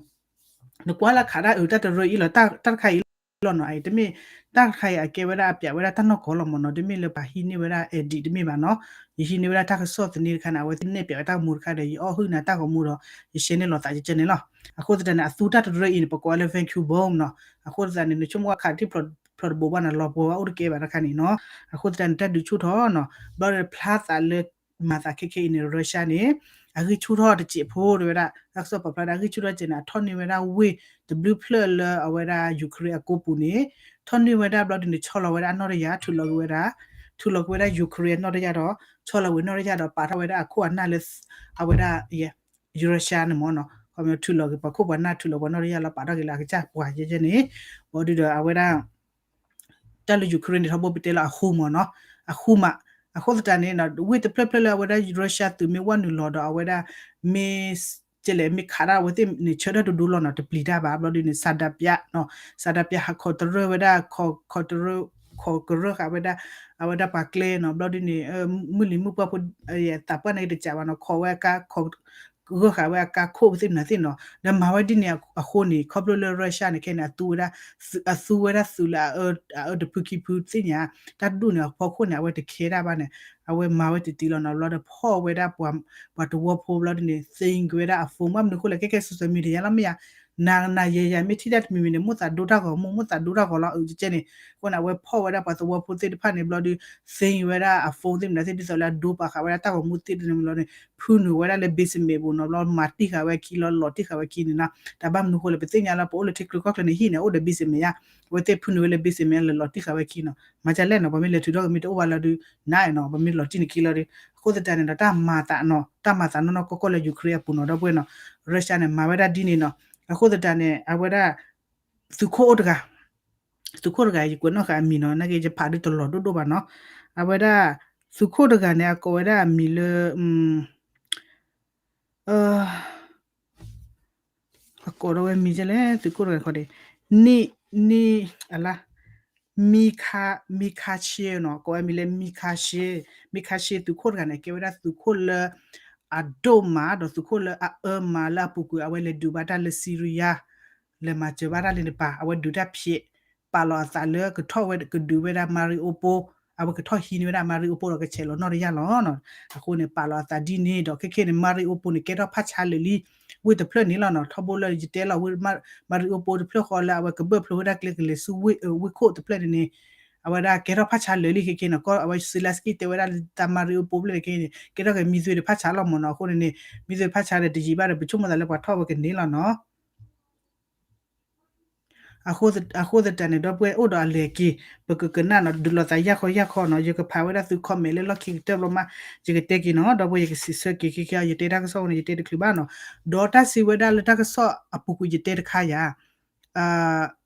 နကွၢ်လၢခးတၢ်အုးတၢ်တရၢအံၤလီၤ တၢ်တခါအံၤလီၤနီၤ အံၤတမ့ၢ် တၢ်တခါအံၤအကဲဝဲဒၣ်အပျးဝဲဒၣ်တၢ်နီၢ်ကီၢ်လီၤမ့ၢ်နီၤ တမ့ၢ်လၢပှၤဟံးန့ၢ်ဝဲဒၣ် edit တမ့ၢ်ဘၣ်နီၤ ယဟံးန့ၢ်ဝဲဒၣ်တၢ်ကစီၣ်သန့တခါန့ၣ် အဝဲသ့ၣ်နဲၣ်ပျးဝဲတၢ်ဂီၤမူတခါဒီး ယအီၣ်ဟုၣ်နၤတၢ်ဂီၤမူဒီး ယ share န့ၢ်လီၤသးကကဲန့ၣ်လီၤ အဃိသတးန့ၣ် အသူတၢ်တရၢအံၤန့ၣ် ပကိးဝဲလၢ vacuum bomb နီၤ အဃိသတးန့ၣ် နဆိကမိၣ်အခးထံၣ်ဖျိးတဘိးဘၣ်န့ၣ် လီၤပှီၤဝဲအိၣ်တကဲဘၣ်တခါန့ၣ်နီၤ အဃိသတးန့ၣ် တၢ်ဒုးဆူၣ်ထီၣ်နီၤ ဘျီဒီးဖျါသးလၢ မၤသးခဲခဲအံၤန့ၣ် Russia န့ၣ် အဂံၢ်ဆူၣ်ထီၣ်တစဲးဖိတဲဝဲဒၣ် တၢ်ကစီၣ်ပာ်ဖျါဒၣ်အဂံၢ်ဆူၣ်ထီၣ်တစဲးန့ၣ် အထီၣ်န့ၢ်ဝဲဒၣ်ဝ့ၢ်တဘျုးဖျၢၣ်လၢအဝဲဒၣ် Ukraine အကိပူၤန့ၣ် ထီၣ်န့ၢ်ဝဲဒၣ်ဘျီဒုးန့ၣ် ဆီလီၤဝဲဒၣ်အနီၢ်တယၤ ထုးလီၤက့ၤဝဲဒၣ် ထုး ထုးလီၤက့ၤဝဲဒၣ် Ukraine နီၣ်တယၢ်ဒီး ဆီလီၤဝဲနီၣ်တယၢ်ဒီး ပာ်ထီၣ်ဝဲဒၣ်အခိၣ်အနၢ်လၢ အဝဲဒၣ် Russia န့ၣ်မ့ၢ်နီၤ, ခီပညီထုးလီၤက့ၤပှၤခိၣ်ပှၤနၢ် ထုးလီၤပှၤနီၣ်တယၢ်လီၤ ပာ်ထီၣ်က့ၤလၢအကစၢ်ပှၤယဲယဲန့ၣ်, ဘၣ်ဒီးအဝဲဒၣ် တၢ်လၢ Ukraine န့ၣ် ထီဘိပတဲလီၤအဃူမးနီၤ, အဃူမး, အဃိသတးန့ၣ် ဝ့ၢ်တဖျၢၣ်ဖျၢၣ်လၢအဝဲဒၣ် Russia သုးမ့ၢ်ဝဲနုာ်လီၤဒီးအဝဲဒၣ် မ့ၢ် ကဲလဲၣ် မ့ၢ်ခးဒၣ်အဝဲသ့ၣ်န့ၣ် ဆၢထၢၣ်တဒိလီၤနီၤ တပျံၤတၢ်ဘၣ် ဘျီဒ်န့ၣ် ဆန္ဒပြနီၤ, ဆန္ဒပြဟးခိးတရၢၢ်ဝဲဒၣ် ခိးတရၢၢ် ခိးကရၢၢ်ဃာ်ဝဲဒၣ် အဝဲဒၣ်ပှၤကျဲနီၤ, ဘျီဒ်န့ၣ် မုၢ်လံၤမုၢ်ပှၢ်ဖိ သးပှၢ်န့ၣ်တစးဘၣ်နီၤ ခိးဝဲအကါ ခိး ဂၢၢ်ဃာ်ဝဲအကါခိၣ်ပသ့ၣ်မနုၤသ့ၣ်နီၤ, ဒီးမၤဝဲဒ်န့ၣ်အဃိန့ၣ် ခီဖျိလၢ Russia န့ၣ် ခဲအံၤန့ၣ် အသူဝဲဒၣ် အသူဝဲဒၣ်သုးလၢ အအၢတဖုခံဖုသ့ၣ်ညါ တၢ်တဒူၣ်န့ၣ် အဖီခိၣ်န့ၣ် အဝဲတခဲဒၣ်ဘၣ်န့ၣ် အဝဲမၤဝဲတတံၤလီၤနီၤ, ဘျီဒီးဖီၣ်ဝဲဒၣ် ပှၤသဝီဖိဘျီဒ်န့ၣ် သိမ်းက့ၤဝဲဒၣ်အ phone ဘၣ်မနုၤအဃိလဲၣ် ခဲကဲ social media ယါလီၤမ့ၢ်ယါ နၤနၤယဲယဲ မ့ၢ်ထံၣ်တၢ်တမံၤမံၤန့ၣ် မိၣ်သးဒိတၢ်ဂီၤမူ မိၣ်သးဒိတၢ်ဂီၤလီၤ အကဲန့ၣ်, အဃိန့ၣ် အဝဲဖီၣ်ဝဲဒၣ်ပှၤသဝီဖိသ့ၣ်တဖၣ်န့ၣ် ဘျီဒီး သိမ်းဝဲဒၣ်အ phone သ့ၣ်မနုၤသ့ၣ် ဒ်သိးလၢအဒိပာ်ဃာ်ဝဲဒၣ်တၢ်ဂီၤမူသ့ၣ်တဖၣ်န့ၣ်ဘျီန့ၣ် ဖုနုာ်ဝဲဒၣ်လၢ basement ပူၤနီၤ, ဘျီမၤတံၢ်ဃာ်ဝဲခံလီၤ လီၤတံၢ်ဃာ်ဝဲခံန့ၣ်နီၤ, တၢ်ဘၣ်မနုၤအဃိလဲၣ် ပသ့ၣ်ညါလၢ ပအိၣ်လၢထံချၢကီၢ်ချၢန့ၣ် ဟံၣ်န့ၣ် အိၣ်ဒီး basement ယါ, အဝဲသ့ၣ်ဖုနုာ်ဝဲလၢ basement လၢလီၤတံၢ်ဃာ်ဝဲခံနီၤ, မၤဒ်လဲၣ်နီၤ ပမ့ၢ်လဲၤထုးထီၣ်က့ၤမ့ၢ်တအိၣ်ဘၣ်လီၤဒုး နၤနီၤ ပမ့ၢ်လီၤတံၢ်န့ၣ်ခံလီၤဒီး အဃိသတးန့ၣ်ဒီး တၢ်မၤသးနီၤ တၢ်မၤသးနီၢ်နီၢ်ကီၢ်ကီၢ်လၢ Ukraine အပူၤနီၤ ဒီပုၢ်ဝဲၢ်နီၤ, Russia န့ၣ် မၤဝဲဒၣ်ဒ်န့ၣ်နီၤ, အဃိသတးန့ၣ် အဝဲဒၣ် သုးခိၣ်အိၣ်တဂၤ သုးခိၣ်တဂၤ ယကွဲးနီၣ်ဃာ်အမံၤနီၤ နာ်က့ ယဖးဒုးတလီၤဒိၣ်ဒိၣ်ဘၣ်နီၤ, အဝဲဒၣ် သုးခိၣ်တဂၤန့ၣ် အကိးဝဲဒၣ်အမံၤလၢ အကိးထီၣ်ဝဲမံၤဒ်လဲၣ် သုးခိၣ်တဂၤခီဒ့း နံၣ် နံၣ် အလါ မံခါ မံခါရှ့နီၤ ကိးဝဲမံၤလၢ မံခါရှ့ မံခါရှ့ သုးခိၣ်တဂၤန့ၣ် ကဲဝဲဒၣ်သုးခိၣ်လၢ အဒိၣ်မး ဒီးသုးခိၣ်လၢအအၢမးလၢအပူၤကွံာ် အဝဲလဲၤဒုးဘၣ်တၢ်လၢ Syria လဲၤမၤစၢၤဘၣ်တၢ်လၢန့ၣ်ပၢ် အဝဲဒုးတၢ်ဖျဲး ပာ်လီၤအသးလၢကထီၣ်ဝဲကဒုးဝဲဒၣ် Mariupol အဝဲကထီၣ်ဟံးန့ၢ်ဝဲဒၣ် Mariupol ဒီးကဆဲးလီၤနီၣ်တယၢ်လီၤနီၤ, အဃိန့ၣ် ပာ်လီၤအသးဒ်န့ၣ်ဒီး ခဲခဲန့ၣ် Mariupol န့ၣ် ကဲထီၣ်ဖးဆါလၢာ်လံ ဝ့ၢ်တဖျၢၣ်န့ၣ်လီၤနီၤ, ထီဘိလၢယတဲလီၤ Mariupol တဖျၢၣ်ဃီလၢအဝဲကဘၢၣ်ဖျိဝဲဒၣ်ကျဲကလဲၤဆူဝ့ၢ်ခိၣ်တဖျၢၣ်န့ၣ်န့ၣ် အဝဲဒၣ်ကဲထီၣ်ဖးဆါလၢာ်လံခဲခဲနီၤ, ကီၢ်အဝဲ Zelensky တဲဝဲဒၣ်လၢတၢ် Mariupol ဖျၢၣ်န့ၣ်ခဲန့ၣ် ကဲထီၣ်က့ၤမံသွ့တဖးဆါလီၤမ့ၢ်နီၤ, အဃိန့ၣ်န့ၣ် မံသွ့ဖးဆါဒီးတယံာ်ဘၣ်ဒီး ပဆိကမိၣ်သးလၢပှၤထီၣ်ဝဲကန့ၢ်လီၤနီၤ အဃိသတးန့ၣ် ဒီပုၢ်ဝဲၢ်အိၣ်ဒီးအလဲၤက့ၤ ပကကနၣ်နီၤ ဒုးလိာ်သးယၢ်ခီယၢ်ခီနီၤ, ယကဖးဝဲဒၣ်သုး comment လၢလီၢ်ခံကတၢၢ်ဘျီမး ယကတဲက့ၤနီၤ, ဒီပုၢ်ဝဲၢ်ယကစံးဆၢက့ၤခဲခဲ ယတဲတၢ်ကစီၣ်ဝဲန့ၣ် ယတဲတချုးဘၣ်နီၤ, ဒီးတၢ်စံးဝဲဒၣ်လၢတၢ်ကစီၣ်အပူၤကွံာ်ယတဲတခါယၤ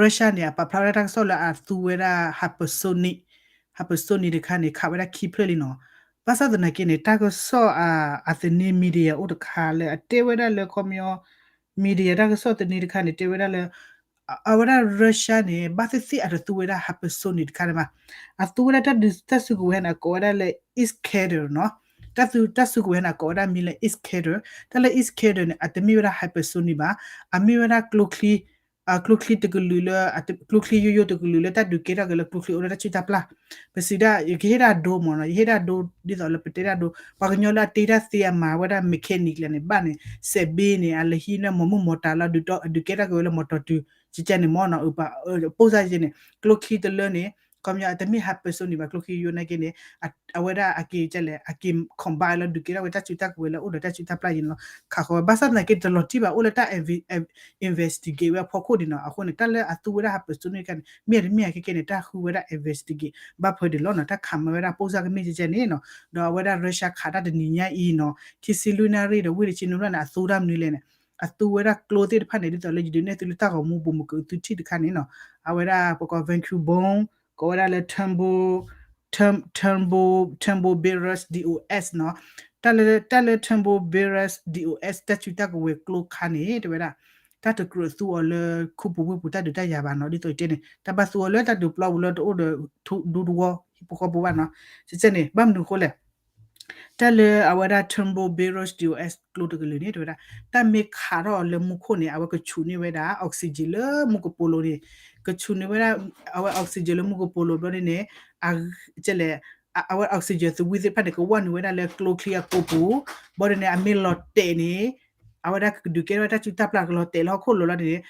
Russia န့ၣ် အပာ်ဖျါဝဲဒၣ်တၢ်ကစီၣ်လၢအသူဝဲဒၣ် hypersonic hypersonic တခါန့ၣ် ခးဝဲဒၣ်ခံဖျၢၣ်လံနီၤ, ဘၣ်ဆၣ်သနာ်က့န့ၣ် တၢ်ကစီၣ် အသန့ media အိၣ်တခါလၢအတဲဝဲဒၣ်လၢခီပညီ media တၢ်ကစီၣ်သန့တခါန့ၣ် တဲဝဲဒၣ်လၢ အဝဲဒၣ် Russia န့ၣ် ဘၣ်သ့ၣ်သ့ၣ်အတသူဝဲဒၣ် hypersonic တခါန့ၣ်ဘၣ်, အသူဝဲဒၣ်တၢ်စုကဝဲၤန့ၣ် အကိးဝဲဒၣ်လၢ Iskander နီၤ, တၢ်စုကဝဲၤန့ၣ် အကိးဝဲဒၣ်မံၤလၢ Iskander, တၢ်လၢ Iskander န့ၣ် အတမ့ၢ်ဝဲဒၣ် hypersonic ဘၣ်, အမ့ၢ်ဝဲဒၣ်ကျိချံ ကျိချံတကလုာ်လၢ ကျိချံယိယိတကလုာ်လၢတၢ်ဒုးကဲထီၣ်က့ၤလၢကျိချံအိၣ်လၢတၢ်စုၣ်တၢ်ပျၢ်, ပစံးဒၣ် ယကဟ့ၣ်ဒၣ်ဒိမ့ၢ်နီၤ, ယဟ့ၣ်ဒၣ်ဒိ ဒ်သိးလၢပတဲဒၣ်ဒိ ပှၤကညီလၢအတ့တၢ်သ့အမၤဝဲဒၣ် mechanic လဲၣ်န့ၣ် ဘၣ်န့ၣ် စဲးဘ့န့ၣ် အလဲၤဟံးန့ၢ်မီၢ်မုၢ်မီၢ်တၤလၢ အဒုးကဲထီၣ်က့ၤဝဲလၢမီၢ်တီၤတုၤ ကကဲန့ၣ်မ့ၢ်နီၤ, ပိၢ်စၢ်ယဲန့ၣ် ကျိချံတလၢန့ၣ် ခီပညီ အတမ့ၢ် hypersonic ဘၣ် ကျိချံယိယိနာ်က့န့ၣ် အဝဲဒၣ်အက့ၤကလဲၣ် အက့ၤ combine လၢဒုးကဲထီၣ်ဝဲတၢ်စုတၢ်ကဝဲၤလၢအိၣ်ဒီးတၢ်စုတၢ်ပျၢ်ယဲန့ၣ်လီၤ, ခးဃီဝဲ ဘၣ်ဆၣ်သနာ်က့တလီၤတံၢ်ဘၣ် အိၣ်လၢတၢ် investigate ဝဲအဖီခိၣ်ဒံးနီၤ, အဃိန့ၣ် တၢ်လၢအသူဝဲဒၣ် hypersonic တခါန့ၣ် မ့ၢ်အတမ့ၢ်အခဲခဲန့ၣ် တၢ်ဃုဝဲဒၣ် investigate ဘၣ်ဖၢဒံးလီၤနီၤ, တၢ်ခးမၤဝဲဒၣ်ပိၢ်စၢ်ကမ့ၢ်ကကဲန့ၣ်နီၤ, ဒီးအဝဲဒၣ် Russia ခးတၢ်တနံၤညါအံၤနီၤ ခံဆံလွံၢ်နၣ်ရံၣ်ဒီးဝ့ၢ်တဆံနွံဖျၢၣ်န့ၣ် အသူတၢ်မနုၤလဲၣ်န့ၣ် အသူဝဲဒၣ်ကျိသ့ၣ်တဖၣ်န့ၣ် ဒ်သိးလၢယဒုးနဲၣ်သုလၢတၢ်ဂီၤမူပူၤမုၢ်ကသုထံၣ်တခါန့ၣ်နီၤ, အဝဲဒၣ်ပကိး vacuum bomb ကိးဝဲဒၣ်လၢ turbo turbo turbo barrels dos နီၤ, တၢ်လၢ တၢ်လၢ turbo barrels dos တၢ်စုတၢ်ကဝဲၤကျိခါန့ၣ် တဲဝဲဒၣ် တၢ်တကြၢးသူအီၤလၢ ခူပူၤဝ့ၢ်ပူၤတၢ်ဒုးတၢ်ယၤဘၣ်နီၤ, ဒ်သိးယတဲန့ၣ် တၢ်ဘၣ်သူအီၤလၢတၢ်ဒုးပျီပူၤလၢတအိၣ်ဒီး ဒူသဝီ ဟံၣ်ဖိဃီဖိဘၣ်နီၤ, ကကဲန့ၣ် ဘၣ်မနုၤအဃိလဲၣ် တၢ်လၢအဝဲဒၣ် turbo barrels dos ကျိတကလုာ်န့ၣ် တဲဝဲဒၣ် တၢ်မ့ၢ်ခးထီၣ်အီၤလၢမူခိၣ်န့ၣ် အဝဲကဆူးန့ၢ်ဝဲဒၣ် oxygen လၢမူကပိာ်လိၤန့ၣ်, ကဆူးန့ၢ်ဝဲဒၣ် အဝဲ oxygen လၢမူကပိာ်လိၤဘျီဒ်န့ၣ် ကဲလဲၣ် အဝဲ oxygen သဝံသ့ၣ်တဖၣ်န့ၣ် ကဝဲနုာ်ဝဲဒၣ်လၢကျိချံအကိာ်ပူၤ, ဘျီဒ်န့ၣ် အမ့ၢ်လီၤတဲာ်န့ၣ် အဝဲဒၣ်ကဒုးကဲထီၣ်ဝဲတၢ်စုတၢ်ပျၢ်ကလီၤတဲာ်လၢဟီၣ်ခိၣ်လိၤလီၤန့ၣ်,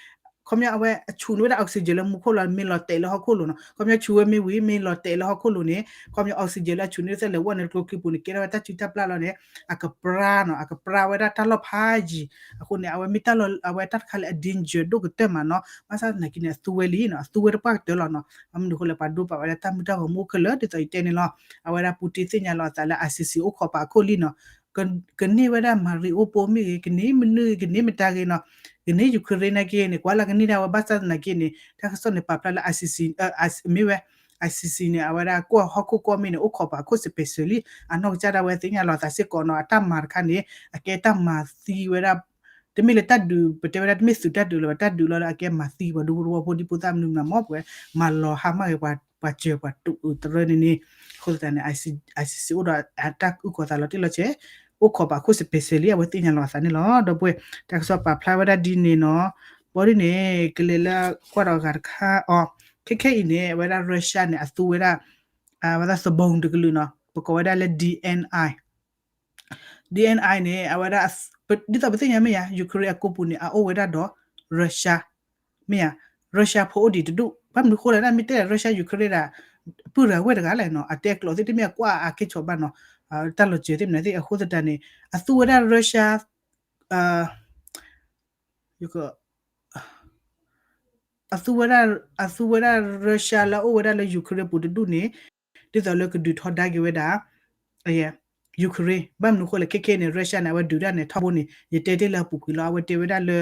ခီပညီအဝဲအဆူၣ်န့ၢ်ဝဲဒၣ် oxygen လၢမူခိၣ်လီၤ မ့ၢ်လီၤတဲာ်လၢဟီၣ်ခိၣ်လိၤနီၤ, ခီပညီဆူၣ်ဝဲမ့ၢ်ဝံၤ မ့ၢ်လီၤတဲာ်လၢဟီၣ်ခိၣ်လိၤန့ၣ် ခီပညီ oxygen လၢအဆူၣ်န့ၢ်သ့ၣ်လဲၤဝဲန့ၣ် ကျိချံပူၤန့ၣ် ကဲထီၣ်ဝဲတၢ်စုတၢ်ပျၢ်လီၤန့ၣ် အကပြၢနီၤ, အကပြၢဝဲဒၣ်တၢ်လီၢ်ဖးယံၤ, အဃိန့ၣ် အဝဲမ့ၢ်တၢ်လီၢ် အဝဲတၢ်တခါလၢအ danger ဒိၣ်ကတၢၢ်မးနီၤ, ဘၣ်ဆၣ်သနာ်က့န့ၣ် အသူဝဲလံနီၤ, အသူဝဲတပှၢ်ကတၢၢ်လီၤနီၤ, ဘၣ်မနုၤအဃိလဲၣ် ပှၤဒိပာ်ဝဲဒၣ်တၢ်မုၢ်တၢ်ဂီၤမူအိၣ်ခဲလၢာ် ဒ်သိးယတဲန့ၣ်လီၤ, အဝဲဒၣ် Putin သ့ၣ်ညါလီၤအသးလၢ ICC အိၣ်ခိးပာ်အခိၣ်လံနီၤ ကန့ၢ်ဝဲဒၣ် Mariupol မ့ၢ်ဂ့ၤ ကန့ၢ်မနုၤဂ့ၤ ကန့ၢ်မတၤဂ့ၤနီၤ, ကန့ၢ် Ukraine နာ်က့န့ၣ် ကွၢ်လၢကန့ၢ်ဒၣ်ဝဲ ဘၣ်ဆၣ်သနာ်က့န့ၣ် တၢ်ကစီၣ်န့ၣ် ပာ်ဖျါလၢ ICC မ့ၢ်ဝဲ ICC န့ၣ် အဝဲဒၣ်ကွၢ်ဟီၣ်ခိၣ်ကီၢ်မ့ၢ်န့ၣ် အိၣ်ခိးပာ်ခိၣ် special လံ, အနီၢ်ကစၢ်ဒၣ်ဝဲသ့ၣ်ညါလီၤသးစ့ၢ်ကီးနီၤ, အတၢ်မၤတခါန့ၣ် အကဲတၢ်မၤသံဝဲဒၣ် တမ့ၢ်လၢတၢ်ဒုး ပတဲဝဲဒၣ်တမ့ၢ်သုးတၢ်ဒုးလၢၤဘၣ်, တၢ်ဒုးလီၤလၢအကဲမၤသံပှၤဒူဖိသဝီဖိဒ်ဖိသၣ်မနုၤမနုၤမ့ၢ်ပှဲၤ မၤလီၤဟါမၢ်ဂ့ၤ ပှၤစၢၤပှၤတူးတရၢန့ၣ်န့ၣ်, အဃိသတးန့ၣ် ICC အိၣ်ဒီးအတၢ်အုၣ်ကီၤသးလီၤတံၢ်လီၤဆဲး, အိၣ်ခိးပာ်ခိၣ် special လံ အဝဲသ့ၣ်ညါလီၤအသးန့ၣ်လီၤ. ဒီပုၢ်ဝဲၢ် တၢ်ကစီၣ်ပာ်ဖျါဝဲဒၣ်ဒ်န့ၣ်နီၤ, ဘၣ်ဒ်န့ၣ် ကလဲၤလၢကွၢ်ဒီးအဂၤတခါအီၤ, ခဲခဲအံၤန့ၣ် အဝဲဒၣ် Russia န့ၣ် အသူဝဲဒၣ် အဝဲဒၣ်သဘီတကလုာ်နီၤ, ပကိးဝဲဒၣ်လၢ DNI DNI န့ၣ် အဝဲဒၣ် ဒ်သိးပသ့ၣ်ညါမ့ၢ်ယါ Ukraine အကိာ်ပူၤန့ၣ် အအိၣ်ဝဲဒၣ်ဒီး Russia မ့ၢ်ယါ, Russia ဖိအိၣ်ဒံးတဒူၣ်, ဘၣ်မနုၤဃိလဲၣ် မ့ၢ်တဲ Russia Ukraine ဒၣ် ပုၢ်ရၤဝဲၢ်တဂၤလဲၣ်နီၤ, အတဲကျိာ်သ့ၣ်တမ့ၢ်အကွၢ်အကဲဆိးဘၣ်နီၤ, တၢ်လီၤစၢၤသ့ၣ်မနုၤသ့ၣ် အဃိသတးန့ၣ် အသူဝဲဒၣ် Russia အသူဝဲဒၣ် အသူဝဲဒၣ် Russia လၢအအိၣ်ဝဲဒၣ်လၢ Ukraine ပူၤတဒူၣ်န့ၣ် ဒ်သိးလၢကဒုးထီဒါက့ၤဝဲဒၣ် Ukraine ဘၣ်မနုၤဃိလဲၣ် ခဲခဲန့ၣ် Russia န့ၣ် အဝဲဒုးဒၣ်န့ၣ် ထီဘိန့ၣ် ယတဲတ့ၢ်လၢအပူၤကွံာ်လီၤ အဝဲတဲဝဲဒၣ်လၢ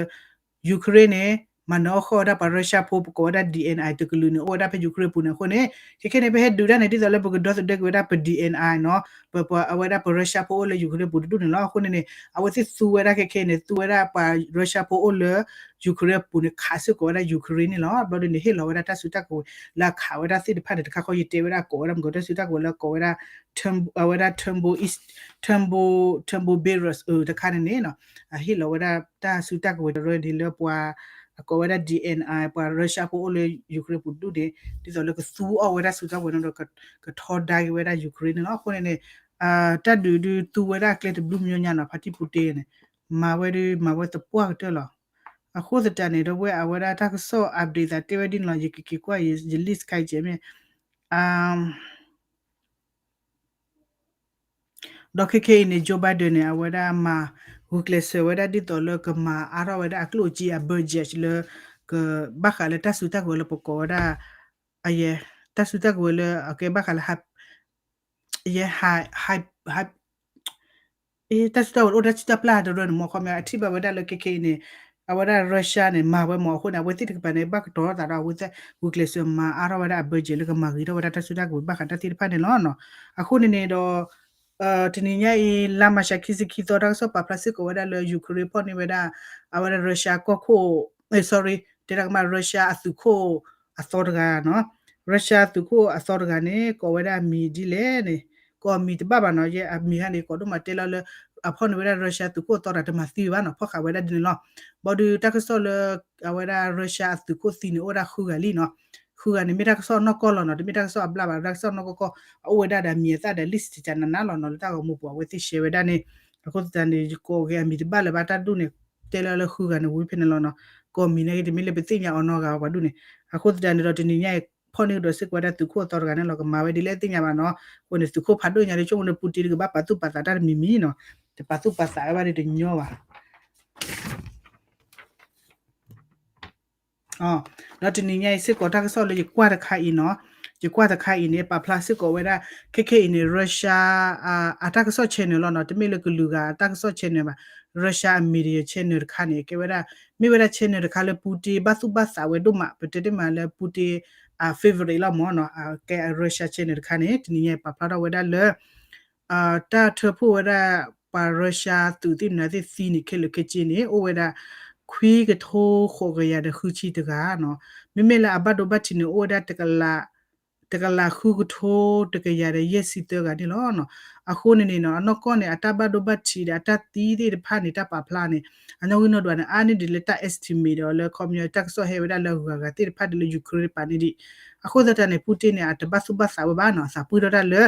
Ukraine န့ၣ် မၤနၢၤအီၣ်ဃီၣ်ဝဲဒၣ်ပှၤ Russia ဖိ ပကိးဝဲဒၣ် DNI တကလုာ်န့ၣ် အိၣ်ဝဲဒၣ်ဖဲ Ukraine ပူၤန့ၣ်အဃိန့ၣ် ခဲခဲန့ၣ် ပဟဲဒုးဒၣ်န့ၣ် ဒ်သိးလၢပကဒီသဒၢက့ၤဝဲဒၣ်ပ DNI နီၤ ပ ပ အဝဲဒၣ်ပ Russia ဖိအိၣ်လၢ Ukraine ပူၤတဒူၣ်န့ၣ်လီၤ. အဃိန့ၣ်န့ၣ် အဝဲသ့ၣ်သူဝဲဒၣ်ခဲခဲန့ၣ် သူဝဲဒၣ်ပှၤ Russia ဖိအိၣ်လၢ Ukraine ပူၤန့ၣ် ခးစ့ၢ်ကီးဝဲဒၣ် Ukraine န့ၣ်လီၤ. ဘျီဒ်န့ၣ် ဟ့ၣ်လီၤဝဲဒၣ်တၢ်စုတၢ်ကဝဲၤလၢအခးဝဲဒၣ်သ့ၣ်တဖၣ်န့ၣ် တခါဃီယတဲဝဲဒၣ်ကိးဝဲဒၣ်မ့ၢ်ကီးတၢ်စုတၢ်ကဝဲၤလၢကိးဝဲဒၣ် အဝဲဒၣ် Tembo East Tembo Tembo Bearers တခါန့ၣ်န့ၣ် အဟ့ၣ်လီၤဝဲဒၣ်တၢ်စုတၢ်ကဝဲၤတရၢန့ၣ်လၢပှၤ အကိးဝဲဒၣ် DNI ပှၤ Russia ဖိအိၣ်လၢ Ukraine ပူၤတဒူၣ်န့ၣ် ဒ်သိးလၢကသူအီၣ်ဝဲဒၣ်စုတၢ်ကဝဲၤန့ၣ်ဒီး ကထီဒါက့ၤဝဲဒၣ် Ukraine န့ၣ်လီၤ. အဃိန့ၣ်န့ၣ် တၢ်ဒုးဒုးသူဝဲဒၣ်ကျဲတဘျုးမညီညါနီၤ ဖါတံၢ်ပူၤတ့န့ၣ် မၤဝဲဒုးမၤဝဲသပှၢ်ကတၢၢ်လီၤ. အဃိသတးန့ၣ် ဒီပုၢ်ဝဲၢ်အဝဲဒၣ်တၢ်ကစီၣ် update သးတဲဝဲဒ်န့ၣ်လီၤ. ယကက့ၤကွၢ်ယ list ခါအံၤမ့ၢ် ဒီးခဲခဲအံၤန့ၣ် Joe Biden န့ၣ် အဝဲဒၣ်မၤဂုာ်ကျဲးစၢးဝဲဒၣ်ဒ်သိးလၢကမၤအါထီၣ်ဝဲဒၣ်အကျိၣ်အစ့အ budget လၢ ကဘၣ်ဃးလၢတၢ်စုတၢ်ကဝဲၤလၢပကိးဝဲဒၣ် အယဲ တၢ်စုတၢ်ကဝဲၤလၢအကဲဘၣ်ဃးလၢ ယဲ တၢ်စုတၢ်ကဝဲၤအိၣ်တၢ်စုတၢ်ပျၢ်တရၢန့ၣ် မ့ၢ်ခီပညီ အထံၣ်ဘၣ်ဝဲဒၣ်လၢခဲခဲအံၤန့ၣ် အဝဲဒၣ် Russia န့ၣ် မၤဝဲမ့ၢ်အဃိန့ၣ် အဝဲသ့ၣ်တကပၤန့ၣ် ဘၣ်ကတီၤထီၣ်သးဒီးအဝဲသ့ၣ် ဂုာ်ကျဲးစၢးမၤအါထီၣ်ဝဲဒၣ်အ budget လၢကမၤဂ့ၤထီၣ်ဝဲဒၣ်တၢ်စုတၢ်ကဝဲၤဘၣ်ဃးတၢ်သ့ၣ်တဖၣ်န့ၣ်လီၤ. အဃိန့ၣ်န့ၣ်ဒီး တနံၤညါအံၤ လါမၤရှးခံဆံခံသီ တၢ်ကစီၣ်ပာ်ဖျါစ့ၢ်ကီးဝဲဒၣ်လၢ Ukraine ဖီၣ်န့ၢ်ဝဲဒၣ် အဝဲဒၣ် Russia ကီၢ်ခိၣ် sorry တဲဒၣ်ကမၣ် Russia အသုးခိၣ်အသီတဂၤနီၤ. Russia အသုးခိၣ်အသီတဂၤန့ၣ် ကိးဝဲဒၣ်အမံၤဒ်လဲၣ်န့ၣ် ကိးအမံၤတဘၣ်ဘၣ်နီၤ. ယဲအမံၤဟါန့ၣ် ကိးဒိၣ်မးတဲလီၤလၢ အဖီၣ်န့ၢ်ဝဲဒၣ် Russia သုးခိၣ်အသီတဂၤတမၤသံဘၣ်နီၤ ဖီၣ်ဃာ်ဝဲဒၣ်ဒ်န့ၣ်လီၤ. ဘၣ်ဒီးတၢ်ကစီၣ်လၢ အဝဲဒၣ် Russia အသုးခိၣ်သံန့ၣ် အိၣ်ဝဲဒၣ်ဃုဂၤလံနီၤ. ဃုဂၤန့ၣ် မ့ၢ်တၢ်ကစီၣ်နီၢ်ကီၢ်လီၤနီၤ တမ့ၢ်တၢ်ကစီၣ်အဘျါဘၣ် တၢ်ကစီၣ်နီၢ်ကီၢ်ကီၢ် အအိၣ်ဝဲဒၣ်ဒီးအမံၤအသၣ်ဒီး list တကနးနးလီၤနီၤ လၢတၢ်ဂီၤမူပူၤ အဝဲသ့ၣ် share ဝဲဒၣ်န့ၣ်. အဃိသတးန့ၣ် ယကိးဂ့ၤအမံၤတဘၣ်လၢၤဘၣ် တၢ်ဒူၣ်န့ၣ် တဲလၢလၢဃုဂၤန့ၣ် ဝံၤဖဲန့ၣ်လီၤနီၤ. ကိးမံၤန့ၣ်ဂ့ၤ တမ့ၢ်လၢပသ့ၣ်ညါအီၤနီတဂၤပှၤဒူၣ်န့ၣ်. အဃိသတးန့ၣ်ဒီး တနံၤညါအံၤ ဖီၣ်န့ၢ်ကဒီးစ့ၢ်ကီးဝဲဒၣ်သုးခိၣ်အသီတဂၤန့ၣ်လီၤ ကမၤဝဲဒ်လဲၣ်သ့ၣ်ညါဘၣ်နီၤ. အဃိန့ၣ် သုးခိၣ်ဖးဒိၣ်ညါဒီး ဆိကမိၣ်န့ၣ် Putin ကဘၣ်ပာ်သူၣ်ပာ်သးတၢ်တမံၤမံၤနီၤ. တပာ်သူၣ်ပာ်သးဝဲဘၣ်ဒီးတညီဘၣ် ဒီးတနံၤညါအံၤစ့ၢ်ကီးတၢ်ကစီၣ်လၢယကွၢ်တခါအံၤနီၤ, ယကွၢ်တခါအံၤန့ၣ် ပာ်ဖျါစ့ၢ်ကီးဝဲဒၣ် ခဲခဲအံၤန့ၣ် Russia အတၢ်ကစီၣ် channel လီၤနီၤ, တမ့ၢ်လၢကလုာ်ဂၤအတၢ်ကစီၣ် channel ဘၣ်, Russia အ media channel တခါန့ၣ် ကဲဝဲဒၣ် မ့ၢ်ဝဲဒၣ် channel တခါလၢ Putin ဘၣ်သူၣ်ဘၣ်သးဝဲဒိၣ်မး, ပတဲတ့ၢ်မးလၢ Putin အ favorite လီၤမၢ်နီၤ, ကဲ Russia channel တခါန့ၣ် တနံၤညါအံၤပာ်ဖျါထီၣ်ဝဲဒၣ်လၢ တၢ်ထၢဖှိၣ်ဝဲဒၣ် ပှၤ Russia သုးသ့ၣ်မနုၤသ့ၣ်သံန့ၣ် ခဲလၢာ်ခဲဆ့န့ၣ် အိၣ်ဝဲဒၣ် ခွံကထိဃိးကယၤဒီးဃုဆံတဂၤနီၤ, မ့မ့ၢ်လၢအဘၣ်ဒိဘၣ်ထံးန့ၣ် အိၣ်ဝဲဒၣ် တကလးဃုကထိတကယၤဒီးယဲၢ်ဆံသၢဂၤန့ၣ်လီၤ. အဃိန့ၣ်န့ၣ်နီၤ အနီၢ်ကီၢ်န့ၣ် အတၢ်ဘၣ်ဒိဘၣ်ထံးဒီးအတၢ်သံသ့ၣ်တဖၣ်န့ၣ် တၢ်ပာ်ဖျါန့ၣ် အနီၣ်ဂံၢ်နီၣ်ဒွးန့ၣ် အါန့ၢ်ဒံးလၢတၢ် estimate ဒီးလၢခီပညီတၢ်ကစီၣ်ဟဲဝဲဒၣ်လၢအဂၤဂၤသ့ၣ်တဖၣ်ဒ်လၢ Ukraine ပာ်န့ၢ်ဒံး, အဃိသတးန့ၣ် Putin န့ၣ် အတဘၣ်သူၣ်ဘၣ်သးဝဲဘၣ်နီၤ, သးပှၢ်ထီၣ်တၢ်လၢ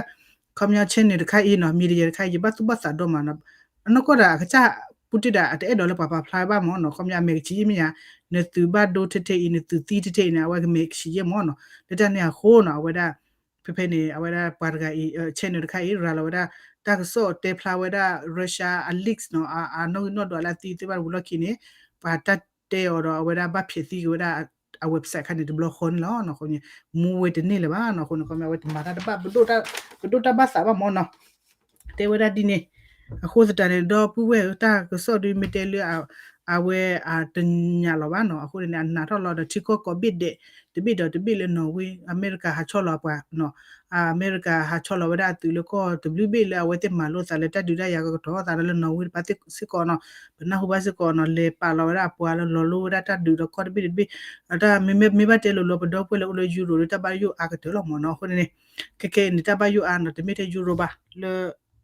ခီပညီ channel တခါအံၤနီၤ media တခါအံၤ ယဘၣ်သူၣ်ဘၣ်သးဒိၣ်မးနီၤ, အနီၢ်ကီၢ်ဒီးအကစၢ် ပူၣ်တ့ၢ်ဒၣ်အတအဲၣ်ဒိးလၢပှၤပာ်ဖျါဘၣ်မ့ၢ်နီၤ, ခီပညီအမဲာ်ကဆံးယဲၢ်မ့ၢ်ယါ, နသုးဘၣ်ဒိထဲထဲအံၤ နသုးသံထဲထဲအံၤန့ၣ် အဝဲကမဲာ်ကဆံးယဲၢ်မ့ၢ်နီၤ, လၢတၢ်န့ၣ်အဃိနီၤ အဝဲဒၣ် ဖဲဖဲန့ၣ် အဝဲဒၣ်ပှၤတဂၤအံၤ channel တခါအံၤ ရၤလီၤဝဲဒၣ် တၢ်ကစီၣ်တဲဖျါဝဲဒၣ် Russia အ leaks နီၤ, အနီၣ်ဂံၢ်နီၣ်ဒွးလၢအသံသ့ၣ်တဖၣ်တဝံၤလီၢ်ခံန့ၣ် ပှၤတၢ်တဲအီၤဒီး အဝဲဒၣ်ဘၣ်ဖျဲးသံက့ၤဝဲဒၣ် အ website ခါန့ၣ် တဘျီဃီန့ၣ်လီၤ. အဃိန့ၣ် မူဝဲတန့ၢ်လၢၤဘၣ်နီၤ, အဃိန့ၣ် ခီပညီ အဝဲတမၤတၢ်တဘၣ် ပဒိၣ်တၢ်ဘၣ်သးဘၣ်မ့ၢ်နီၤ, တဲဝဲဒၣ်ဒ်န့ၣ်, အဃိသတးန့ၣ် ဒီပုၢ်ဝဲၢ်ဧၢ တၢ်ကစီၣ်ဒုးမ့ၢ်တဲလၢ အဝဲအတညးလီၤဘၣ်နီၤ, အဃိန့ၣ် အနာ်ထီၣ်လီၤဒီး ထံကီၢ်ကိးဘ့ၣ်ဒဲး တဘ့ၣ်ဒီးတဘ့ၣ်လၢနီၣ်ဝ့ အမဲရကၤဟးဆီၣ်လီၤပှၤနီၤ, အမဲရကၤဟးဆီၣ်လီၤဝဲဒၣ်အသုးလၢကီၢ်တဘျုးဘ့ၣ်လၢအဝဲသ့ၣ်မၤလိသးလၢတၢ်ဒုးတၢ်ယၤကကတီၤသးဒီးလၢနီၣ်ဝ့တဖၣ်စ့ၢ်ကီးနီၤ, ပနၢ်ဟူဘၣ်စ့ၢ်ကီးနီၤ, လဲၤပာ်လီၤဝဲဒၣ်အပှၤလၢလီၤလိဝဲဒၣ်တၢ်ဒုးဒီးကီၢ်တဘ့ၣ်တဘ့ၣ်, တၢ်မ့မ့ၢ်ဘၣ်တဲလိၤလိၤ ပဒီပုၢ်ဝဲၢ်လၢအိၣ်လၢ Europe ဒီး တၢ်ဘၣ်ယိၣ်အါကတၢၢ်လီၤမ့ၢ်နီၤ, အဃိန့ၣ်န့ၣ် ခဲခဲအံၤန့ၣ် တၢ်ဘၣ်ယိၣ်အါနီၤ, တမ့ၢ်ထဲ Europe ဘၣ် လၢ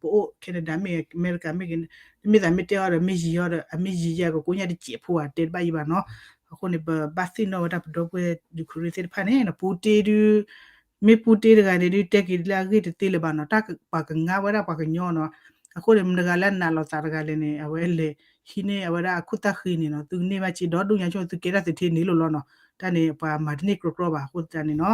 ပအိၣ် Canada မ့ၢ်ဂ့ၤ အမဲရကၤမ့ၢ်ဂ့ၤ, တမ့ၢ်သးမ့ၢ်တဲအီၤဒီး မ့ၢ်ယံၤအီၤဒီး အမ့ၢ်ယံၤယဲၢ်ကကိးညါတစဲးဖိဧါ တဲတဘၣ်ယံၤဘၣ်နီၤ, အဃိန့ၣ် ပဘၣ်သ့ၣ်နီၣ်ဝဲဒၣ်ပဒီပုၢ်ဝဲၢ် Ukraine သ့ၣ်တဖၣ်န့ၣ် ပူတ့ဒုး မ့ၢ်ပူတ့တဂၤန့ၣ်ဒုး တဲက့ၤလၢအဂ့ၢ်တသ့လၢၤဘၣ်နီၤ, တၢ်ပှၤကငါဝဲဒၣ်ပှၤကညီနီၤ, အဃိန့ၣ် မတဂၤလၢအနာ်လီၤသးတဂၤလဲၣ်န့ၣ် အဝဲလဲၤဟံးန့ၢ်အဝဲဒၣ်အခိၣ်သၣ်ဃံန့ၣ်နီၤ, သုကန့ၢ်ဘၣ်က့ၤဒီဒူၣ်ညါဆိ သုကဲတၢ်သုးထ့န့ၣ်လိၤလီၤနီၤ, တၢ်န့ၣ်ပှၤမၤတန့ၢ်ကြီကြီဘၣ် အဃိသတးန့ၣ်နီၤ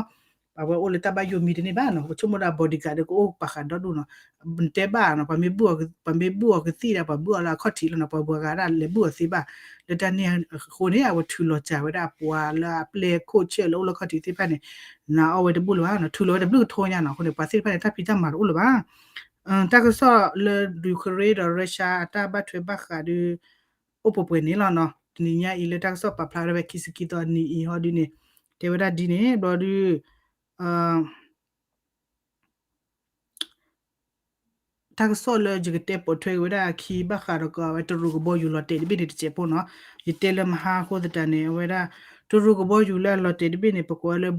အဝဲအိၣ်လၢတၢ်ဘၣ်ယိၣ်မံတန့ၢ်ဘၣ်နီၤ, ပဆိကမိၣ်ဒီး bodyguard ဒီးကအိၣ်ပာ်ဃာ်ဒီဒူၣ်နီၤ, နတဲဘၣ်နီၤ, ပှၤမ့ၢ်ဘူၣ်အီၤကသံၣ်ဒီး ပှၤဘူၣ်အီၤလၢအခီၣ်ထံးလီၤနီၤ, ပှၤဘူၣ်အဂၤဒၣ်လဲၤဘူၣ်အီၤသ့ဘၣ်, လၢတၢ်န့ၣ်အဃိန့ၣ် အဝဲထုးလီၤစှၤဝဲဒၣ်အပှၤလၢအပျဲၢ်ခိၣ်ဆၢၣ်လၢအိၣ်လၢခီၣ်ထံးသ့ၣ်တဖၣ်န့ၣ် နာ်အီၣ်ဝဲတဘူၣ်လၢၤဘၣ်နီၤ, ထုးလီၤဝဲတဘျုးကထိညါနီၤ, အဃိန့ၣ် ပှၤသ့ၣ်တဖၣ်န့ၣ် တၢ်ဖံးတၢ်မၤတအိၣ်လၢၤဘၣ် တၢ်ကစီၣ်လၢ Ukraine ဒီး Russia အတၢ်ဘၣ်ထွဲဘၣ်ဃးဒုး အိၣ်ပှဲၤပှဲၤန့ၣ်လီၤနီၤ, တနံၤညါအံၤလၢတၢ်ကစီၣ်ပာ်ဖျါဝဲဒၣ်ဖဲခံဆံခံသီနံၤအံၤ ဟီဒုန့ၣ် တဲဝဲဒၣ်ဒ်န့ၣ် ဘျီဒုး တၢ်ကစီၣ်လၢယကတဲပိာ်ထွဲက့ၤဝဲဒၣ်အခံ ဘၣ်ဃးဒီးကီးဝဲတရူးကဘီယူၤလီၤတဲာ်တဘ့ၣ်န့ၣ်တစဲးဖိနီၤ, ယတဲလၢမဟါအဃိသတးန့ၣ် အဝဲဒၣ် တရူးကဘီယူၤလၢအလီၤတဲာ်တဘ့ၣ်န့ၣ် ပကိးဝဲလၢ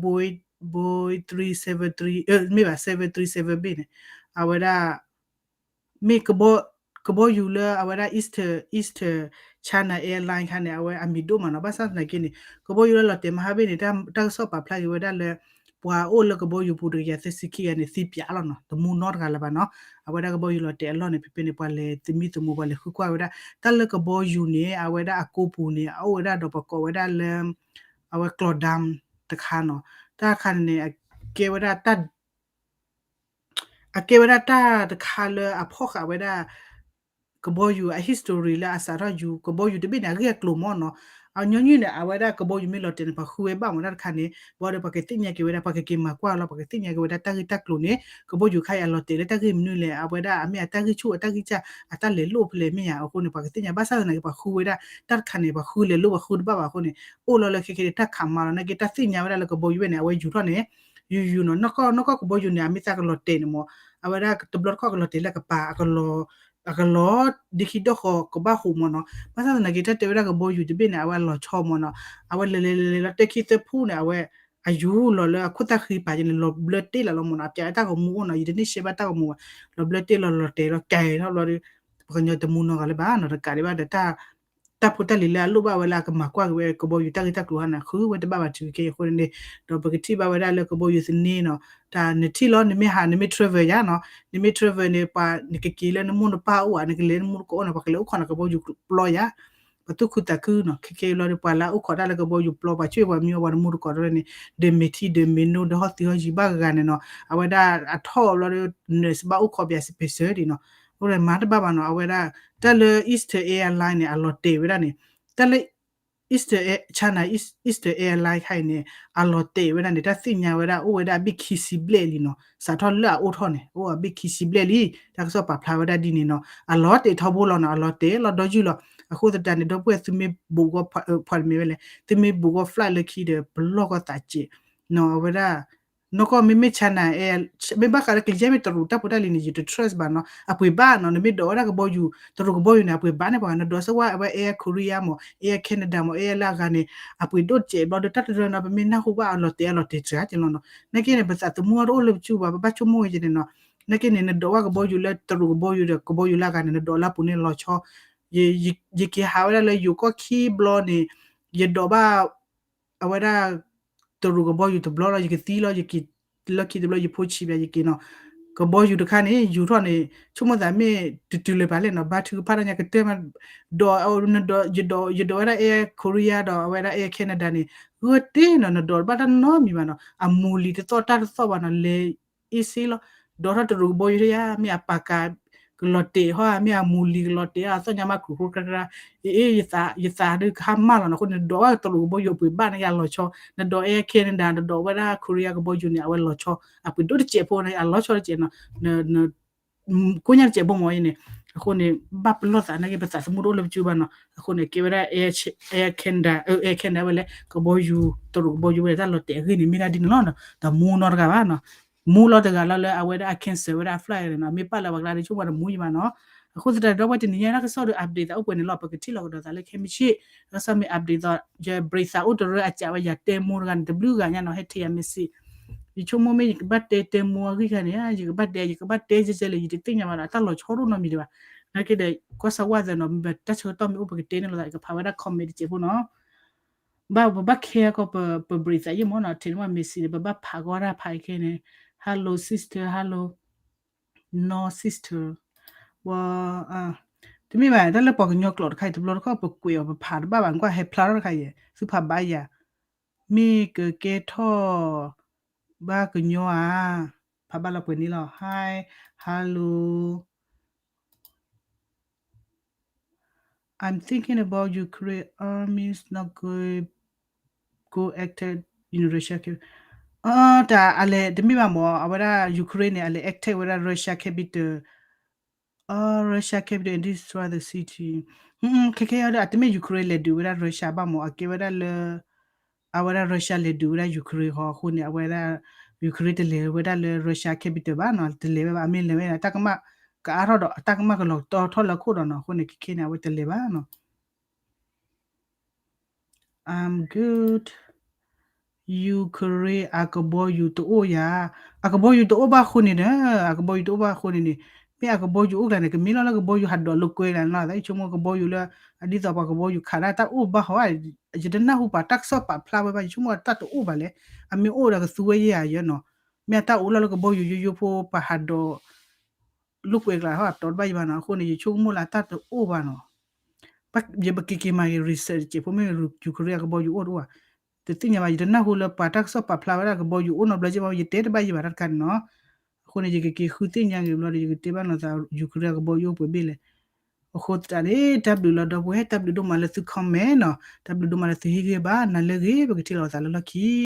Boeing three seven three မ့ၢ်ဘၣ် seven three seven ဘ့ၣ်န့ၣ် အဝဲဒၣ် မ့ၢ် ကဘီယူၤလၢအဝဲဒၣ် Eastern Eastern China Airline ခါန့ၣ် အဝဲအမံၤဒိၣ်မးနီၤ, ဘၣ်ဆၣ်သနာ်က့န့ၣ် ကဘီယူၤလၢလီၤတဲာ်မဟါဘ့ၣ်န့ၣ် တၢ်ကစီၣ်ပာ်ဖျါက့ၤဝဲဒၣ်လၢ ပှၤအိၣ်လၢကဘီယူၤပူၤတကယၤသၢဆံခံဂၤန့ၣ် သံပၠးလီၤနီၤ, တမူနီတဂၤလၢၤဘၣ်နီၤ, အဝဲဒၣ်ကဘီယူၤလီၤတဲာ်အလီၢ်န့ၣ် ဖဲဖဲန့ၣ် ပှၤလဲၤသမံသမိး ပှၤလဲၤဃုကွၢ်ဝဲဒၣ် တၢ်လၢကဘီယူၤန့ၣ် အဝဲဒၣ်အကိပူၤန့ၣ် အအိၣ်ဝဲဒၣ်ဒီးပှၤကိးဝဲဒၣ်လၢ အဝဲကျီၢ်ဒၢမ်တခါနီၤ, တၢ်တခါန့ၣ်န့ၣ် အကဲဝဲဒၣ်တၢ် အကဲဝဲဒၣ်တၢ်တခါလၢအဖီၣ်ဃာ်ဝဲဒၣ် ကဘီယူၤအ history လၢအစးထီၣ်ယူၤ ကဘီယူၤတဘ့ၣ်န့ၣ် အဂ့ၢ်အကျိၤမ့ၢ်နီၤ, အညီနုၢ်န့ၣ် အဝဲဒၣ်ကဘီယူၤမ့ၢ်လီၤတဲာ်န့ၣ် ပှၤဃုဝဲဘၣ်မ့ၢ်တၢ်တခါန့ၣ် ဘၣ်ဒီးပှၤကသ့ၣ်ညါက့ၤဝဲဒၣ် ပှၤကက့ၤမၤကွၢ်လီၤ ပှၤကသ့ၣ်ညါက့ၤဝဲဒၣ်တၢ်ဂ့ၢ်တၢ်ကျိၤန့ၣ် ကဘီယူၤခါအံၤအလီၤတဲာ်လၢတၢ်ဂ့ၢ်မနုၤလဲၣ် အဝဲဒၣ်အမ့ၢ်အတၢ်ဂံၢ်ဆူၣ်အတၢ်ဂံၢ်စၢ် အတၢ်လဲၤလိၣ်ဖဲလဲၣ်မ့ၢ်ဧါ အဃိန့ၣ် ပှၤကသ့ၣ်ညါ ဘၣ်ဆၣ်သနာ်က့ ပှၤဃုဝဲဒၣ် တၢ်တခါန့ၣ် ပှၤဃုလဲၤလိၣ်ပှၤဃုတဘၣ်ဘၣ်အဃိန့ၣ် အိၣ်လီၤလၢခဲခဲန့ၣ် တၢ်ခးမၤလီၤ နာ်က့ တၢ်သ့ၣ်ညါဝဲဒၣ်လၢကဘီယူၤဘ့ၣ်န့ၣ် အဝဲယူၤထီၣ်န့ၣ် ယူၤယူၤနီၤ နီၢ်ကီၢ်နီၢ်ကီၢ်ကဘီယူၤန့ၣ် အမ့ၢ်သးကလီၤတဲာ်န့ၣ်မ့ၢ် အဝဲဒၣ်တဘျီတခီၣ်ကလီၤတဲာ်လၢကပၤ အကလီၤ အကလီၤ ဒ်ခံဒီၣ်ဃီကဘၣ်ဟူးမ့ၢ်နီၤ ဘၣ်ဆၣ်သနာ်က့ တၢ်တဲဝဲဒၣ်ကဘီယူၤတဘ့ၣ်န့ၣ် အဝဲအလီၤဆီမ့ၢ်နီၤ အဝဲလဲၤလဲၤလဲၤလဲၤလီၤတဲခံသၢဖူန့ၣ် အဝဲ အယူၤလီၤလၢအခိၣ်သၣ်ဃံပာ်က့ၤန့ၣ် လီၤဘျၢတ့ၢ်လီၤလီၤမ့ၢ်နီၤ အပျးတၢ်ဂီၤမူအိၣ်နီၤ ယတန့ၢ်ရှဲဘၣ်တၢ်ဂီၤမူဘၣ် လီၤဘျၢတ့ၢ်လီၤလီၤတဲာ်လီၤကဲထီၣ်ဘျီဒီး ပှၤကညီတမူနီၤဂၤလၢၤဘၣ်နီၤ တကးဒံးဘၣ်ဒီး တၢ်ဖိတၢ်လံၤလၢအလိၣ်ဘၣ်ဝဲလၢအကမၤကွၢ်က့ၤဝဲကဘီယူၤတၢ်ဂ့ၢ်တၢ်ကျိၤဟါန့ၣ် ဃုဝဲတဘၣ်ဘၣ်တုၤခဲအံၤအဃိန့ၣ် ဒီးပကထံၣ်ဘၣ်ဝဲဒၣ်လၢကဘီယူၤသန့နီၤ တၢ်နထံၣ်လီၤ နမ့ၢ်ဟး နမ့ၢ် travel ယါနီၤ နမ့ၢ် travel န့ၣ် ပှၤနကက့ၤလၢနမိၢ်နပၢ်အိၣ်ဧါ နကလဲၤနမူတကိးအိၣ်နီၤ ပှၤကလဲၤအိၣ်ခိးနၤကဘီယူၤပျီယါ ပှၤသူၣ်ခုသးခုနီၤ ခဲခဲအံၤဘျီဒီး ပှၤလၢအအိၣ်ခိးတၢ်လၢကဘီယူၤပျီ ပှၤဆူၣ်ပှၤမံဝဲပှၤနမူတကိးဒီးန့ၣ် ဒီးမ့ၤထံဒီးမ့ၤနိဒီးဟီၣ်သံဟီၣ်ယံၤဘၣ်ဂၤဂၤန့ၣ်နီၤ အဝဲဒၣ်အထီၣ်ဘျီဒီး nurse ဘၣ်အိၣ်ခိးပၠး special ဒံးနီၤ အိၣ်ဒီးမၤတဘၣ်ဘၣ်နီၤ အဝဲဒၣ် တၢ်လၢ Eastern Airline န့ၣ် အလီၤတဲာ်ဝဲဒၣ်န့ၣ် တၢ်လၢ Eastern Air China East- Eastern Airline ခါအံၤန့ၣ် အလီၤတဲာ်ဝဲဒၣ်န့ၣ် တၢ်သ့ၣ်ညါဝဲဒၣ် အိၣ်ဝဲဒၣ်အဘ့ၣ်ခံဆံဘျဲၣ်လံနီၤ စးထီၣ်လၢအအိၣ်ထီၣ်န့ၣ် အိၣ်အဘ့ၣ်ခံဆံဘျဲၣ်လံ တၢ်ကစီၣ်ပာ်ဖျါဝဲဒၣ်ဒ်န့ၣ်နီၤ အလီၤတဲာ်ထီဘိလီၤနီၤ အလီၤတဲာ်လီၤဒီယုၢ်လီၤ အဃိသတးန့ၣ် ဒီပုၢ်ဝဲၢ်သုမ့ၢ်ဘူးဂီၢ် ဖီတမ့ၢ်ဝဲလဲၣ် သုမ့ၢ်ဘူးဂီၢ် flight လၢခံဒီး ပလီၢ်ဂီၢ်သးစဲးနီၤ အဝဲဒၣ် နီၢ်ကီၢ်မ့မ့ၢ် China Air မ့ၢ်ဘၣ်ဃးလၢကယဲၢ်မ့ၢ်တရူးတၢ်ဖိတၢ်လံၤန့ၣ် ယတ trust ဘၣ်နီၤ အပှ့ၤဘၣ်နီၤ နမ့ၢ်ဒိးဝဲဒၣ်ကဘီယူၤ တရူးကဘီယူၤန့ၣ် အပှ့ၤဘၣ်န့ၣ် ပှၤဂၤနဒိးစၢၤဝဲ Air Korea မ့ၢ် Air Canada မ့ၢ် Air လၢအဂၤန့ၣ် အပှ့ၤဒိၣ်စဲးဘျီဒီး တၢ်တရၢနီၤ ပမ့ၢ်နၢ်ဟူဘၣ်အလီၤတဲာ်အလီၤတဲာ်စှၤက့ၤလီၤနီၤ နာ်က့န့ၣ် ပသးသမူအတအိၣ်လၢပစုဘၣ် ပဘၣ်ဆိကမိၣ်ဝဲက့ၤန့ၣ်နီၤ နာ်က့န့ၣ် နဒိးဘၣ်ကဘီယူၤလၢတရူးကဘီယူၤဒီး ကဘီယူၤလၢအဂၤန့ၣ် နဒိးလၢအပူၤန့ၣ်လီၤဆီ ယက့ၤဟးဝဲဒၣ်လၢယိၤကီၢ်ခံဘျီန့ၣ် ယဒိးဘၣ် အဝဲဒၣ် တရူးကဘီယူၤတဘျီလီၤ ယကသံလီၤ ယက့ၤလၢခံတဘျီ ယဖိဆံးဘၣ် ယက့ၤနီၤ ကဘီယူၤတခါန့ၣ် ယူၤထီၣ်န့ၣ် ဆိကမိၣ်သးမ့ၢ်တတုၤလၢၤဘၣ်လဲၣ်နီၤ, ဘါထုကဖၣ်တၢ်ညါကတၢၢ်မး, ဒီး ယဒိးဝဲဒၣ် Air Korea ဒီးအဝဲဒၣ် Air Canada န့ၣ် ဂၢၢ်တ့ၢ်နီၤ, နဒိးတဘၣ်တၢ်နီတမံၤဘၣ်နီၤ, အမူလံၤတသီၣ်တၢ်တသီၣ်ဘၣ်နီၤ, လဲၤ easy လီၤ, ဒိးထီၣ်တရူးကဘီယူၤယါ, မ့ၢ်အပာ်ကၤကလီၤတဲာ်ဟီဧါ, မ့ၢ်အမူလံၤကလီၤတဲာ်ဧါ, အသီၣ်ညါမး ကြူးကြူးကြူးကြူး, အ့ ယသးဒုးကဟါမၢ်လီၤနီၤ, အဃိန့ၣ် နဒိးဝဲတရူးကဘီယူၤအပှ့ၤဘၣ်န့ၣ် ယလီၤဆီ, နဒိး Air Canada နဒိးဝဲဒၣ် Korea ကဘီယူၤန့ၣ် အဝဲလီၤဆီ, အပှ့ၤဒိၣ်တစဲးဖိန့ၣ် အလီၤဆီတစဲးနီၤ, ကိးညါတစဲးဖိမ့ၢ်အံၤန့ၣ်, အဃိန့ၣ် ဘၣ်ပလီၢ်သးနာ်က့ ပသးသမူတအိၣ်လၢပစုဘၣ်နီၤ, အဃိန့ၣ် ကဲဝဲဒၣ် Air Canada, Air Canada ဝဲလဲၣ် ကဘီယူၤ တရူးကဘီယူၤဝဲလဲၣ် တၢ်လီၤတဲာ်အဂ့ၢ်န့ၣ် မ့ၢ်ဒၣ်ဒ်န့ၣ်လီၤ, တမူနီတဂၤဘၣ်နီၤ, မူလီၤတဂၤလီၤလၢအဝဲဒၣ်အ cancel ဝဲဒၣ်အ flight န့ၣ်နီၤ, မ့ၢ်ပာ်လၢပှၤကျါဒီး ဆိကမိၣ်တမူယံၤဘၣ်နီၤ, အဃိသတးဒီး ဝဲတနံၤညါတၢ်ကစီၣ်ဒီး update သးအိၣ်ပှဲၤန့ၣ်လီၤ, ပကထံၣ်လီၤကဒီးသးလၢခဲမုၢ်ဆ့ၣ်, တၢ်ကစီၣ်မ့ၢ် update သး ယ break သးအိၣ်တရၢအစးဝဲ ယတဲမိၢ်တဂၤန့ၣ် တဘျုးဂၤညါနီၤ, ဟဲထဲယၤ message, ယဆိကမိၣ်မ့ၢ်ယကဘၣ်တဲတဲမိၢ်အဂံၢ်ခါန့ၣ် ယကဘၣ်တဲ ယကဘၣ်တဲကဲကဲလဲၣ် ယတသ့ၣ်ညါဘၣ်ဒီး အတၢ်လီၤဆီတအိၣ်နီတမံၤဒံးဘၣ်, နာ်က့ဒီး ကွၢ်စၢ်ဝါသးနီၤ, မ့ၢ်တၢ်ဆၢကတီၢ်မ့ၢ်အိၣ် ပကတဲန့ၣ်လီၤသး ယကဖးဝဲဒၣ် comment တစဲးဖိနီၤ, ဘၣ်ပဘၣ်ခဲ ကီးပ break သးယံာ်မ့ၢ်နီၤ, ထဲန့ၣ်မ့ၢ် message န့ၣ် ပဘၣ်ဖးကီးတၢ်ဖးခဲန့ၣ်, hello sister, hello, no sister, ဝဲ တမ့ၢ်ဘၣ် တၢ်လၢပှၤကညီကျိာ်တခါအံၤ တဘျီတခီၣ်ပကွဲးအီၤ ပဖးတဘၣ်ဘၣ် ကွၢ်ဟဲဖျါထီၣ်တခါအံၤ သုဖးဘၣ်ယၤ, မ့ၢ်ကကဲထီၣ်ဘၣ်ကညီဧါ, ဖးဘၣ်လီၤပှဲၤန့ၣ်လီၤ, hi, hello, I'm thinking about Ukraine army's not good, go attack in Russia cap, တၢ်အလဲၤ တမ့ၢ်ဘၣ်မ့ၢ် အဝဲဒၣ် Ukraine န့ၣ် အလဲၤ attack ဝဲဒၣ် Russia capital, Russia capital and destroy the city, ခဲခဲအံၤဒီး အတမ့ၢ် Ukraine လဲၤဒုးဝဲဒၣ် Russia ဘၣ်မ့ၢ် အကဲဝဲဒၣ်လၢ အဝဲဒၣ် Russia လဲၤဒုးဝဲဒၣ် Ukraine ဃီအဃိန့ၣ် အဝဲဒၣ် Ukraine တလဲၤဝဲဒၣ်လၢ Russia capital ဘၣ်နီၤ, တလဲၤဝဲဘၣ်, အမ့ၢ်လဲၤဝဲန့ၣ် တၢ်ကမၣ်ကအါထီၣ်ဒီး အတၢ်ကမၣ်ကလီၤတီထီၣ်လၢခိၣ်ဒီးနီၤ, အဃိန့ၣ် ခဲခဲန့ၣ် အဝဲတလဲၤဘၣ်နီၤ. I'm good. Ukraine အကဘီယူၤတအိၣ်ယၤ, အကဘီယူၤတအိၣ်ဘၣ်အဃိန့ၣ်ဒီး, အကဘီယူၤတအိၣ်ဘၣ်အဃိန့ၣ်န့ၣ်, မ့ၢ်အကဘီယူၤအိၣ်ကျါန့ၣ် ကမ့ၢ်လီၤလၢကဘီယူၤဟးဒိးလိာ်ကွဲကျါန့ၣ်လီၤ, ယဆိကမိၣ်ကဘီယူၤလၢ အဒ်သိးပှၤကဘီယူၤခးဒၣ်တၢ်အိၣ်ဘၣ်ဟီ, ယတနၢ်ဟူပှၤတၢ်ကစီၣ်ပာ်ဖျါဝဲဘၣ်, ယဆိကမိၣ်တၢ်တအိၣ်ဘၣ်လဲၣ်, အမ့ၢ်အိၣ်ဒီးကသူဝဲယဲၢ်ဧါယဲနီၤ, မ့ၢ်အတၢ်အိၣ်လီၤလၢကဘီယူၤယိယိဖိ ပှၤဟးဒိး လိာ်ကွဲကျါဟီ တီတဘၣ်ယံၤဘၣ်နီၤ, အဃိန့ၣ် ယဆိကမိၣ်လၢအတၢ်တအိၣ်ဘၣ်နီၤ. ယပက့ၤက့ၤမၤက့ၤ research တစဲးဖိ မ့ၢ် Ukraine အကဘီယူၤအိၣ်တအိၣ်ဘၣ်, တသ့ၣ်ညါဘၣ်, ယတနၢ်ဟူလၢပှၤတၢ်ကစီၣ်ပာ်ဖျါဝဲဒၣ်ကဘီယူၤအိၣ်နီတဘျီကဲဘၣ်, ယတဲတဘၣ်ယံၤဘၣ်တၢ်တခါန့ၣ်နီၤ. အဃိန့ၣ် ယကက့ၤဃုသ့ၣ်ညါက့ၤဘျီဒီး ယကတဲဘၣ်နီၤသး Ukraine အကဘီယူၤအိၣ်ပှဲၤဘ့ၣ်လဲၣ်. အဃိသတးန့ၣ် တၢ်ဘျုးလီၤဒီပုၢ်ဝဲၢ်, တၢ်ဘျုးဒိၣ်မးလၢသု comment နီၤ, တၢ်ဘျုးဒိၣ်မးလၢသုဟ့ၣ်ဂံၢ်ဘါ, နၤလၢဂ့ၤ ပကထံၣ်လိာ်သးလၢလီၢ်ခံ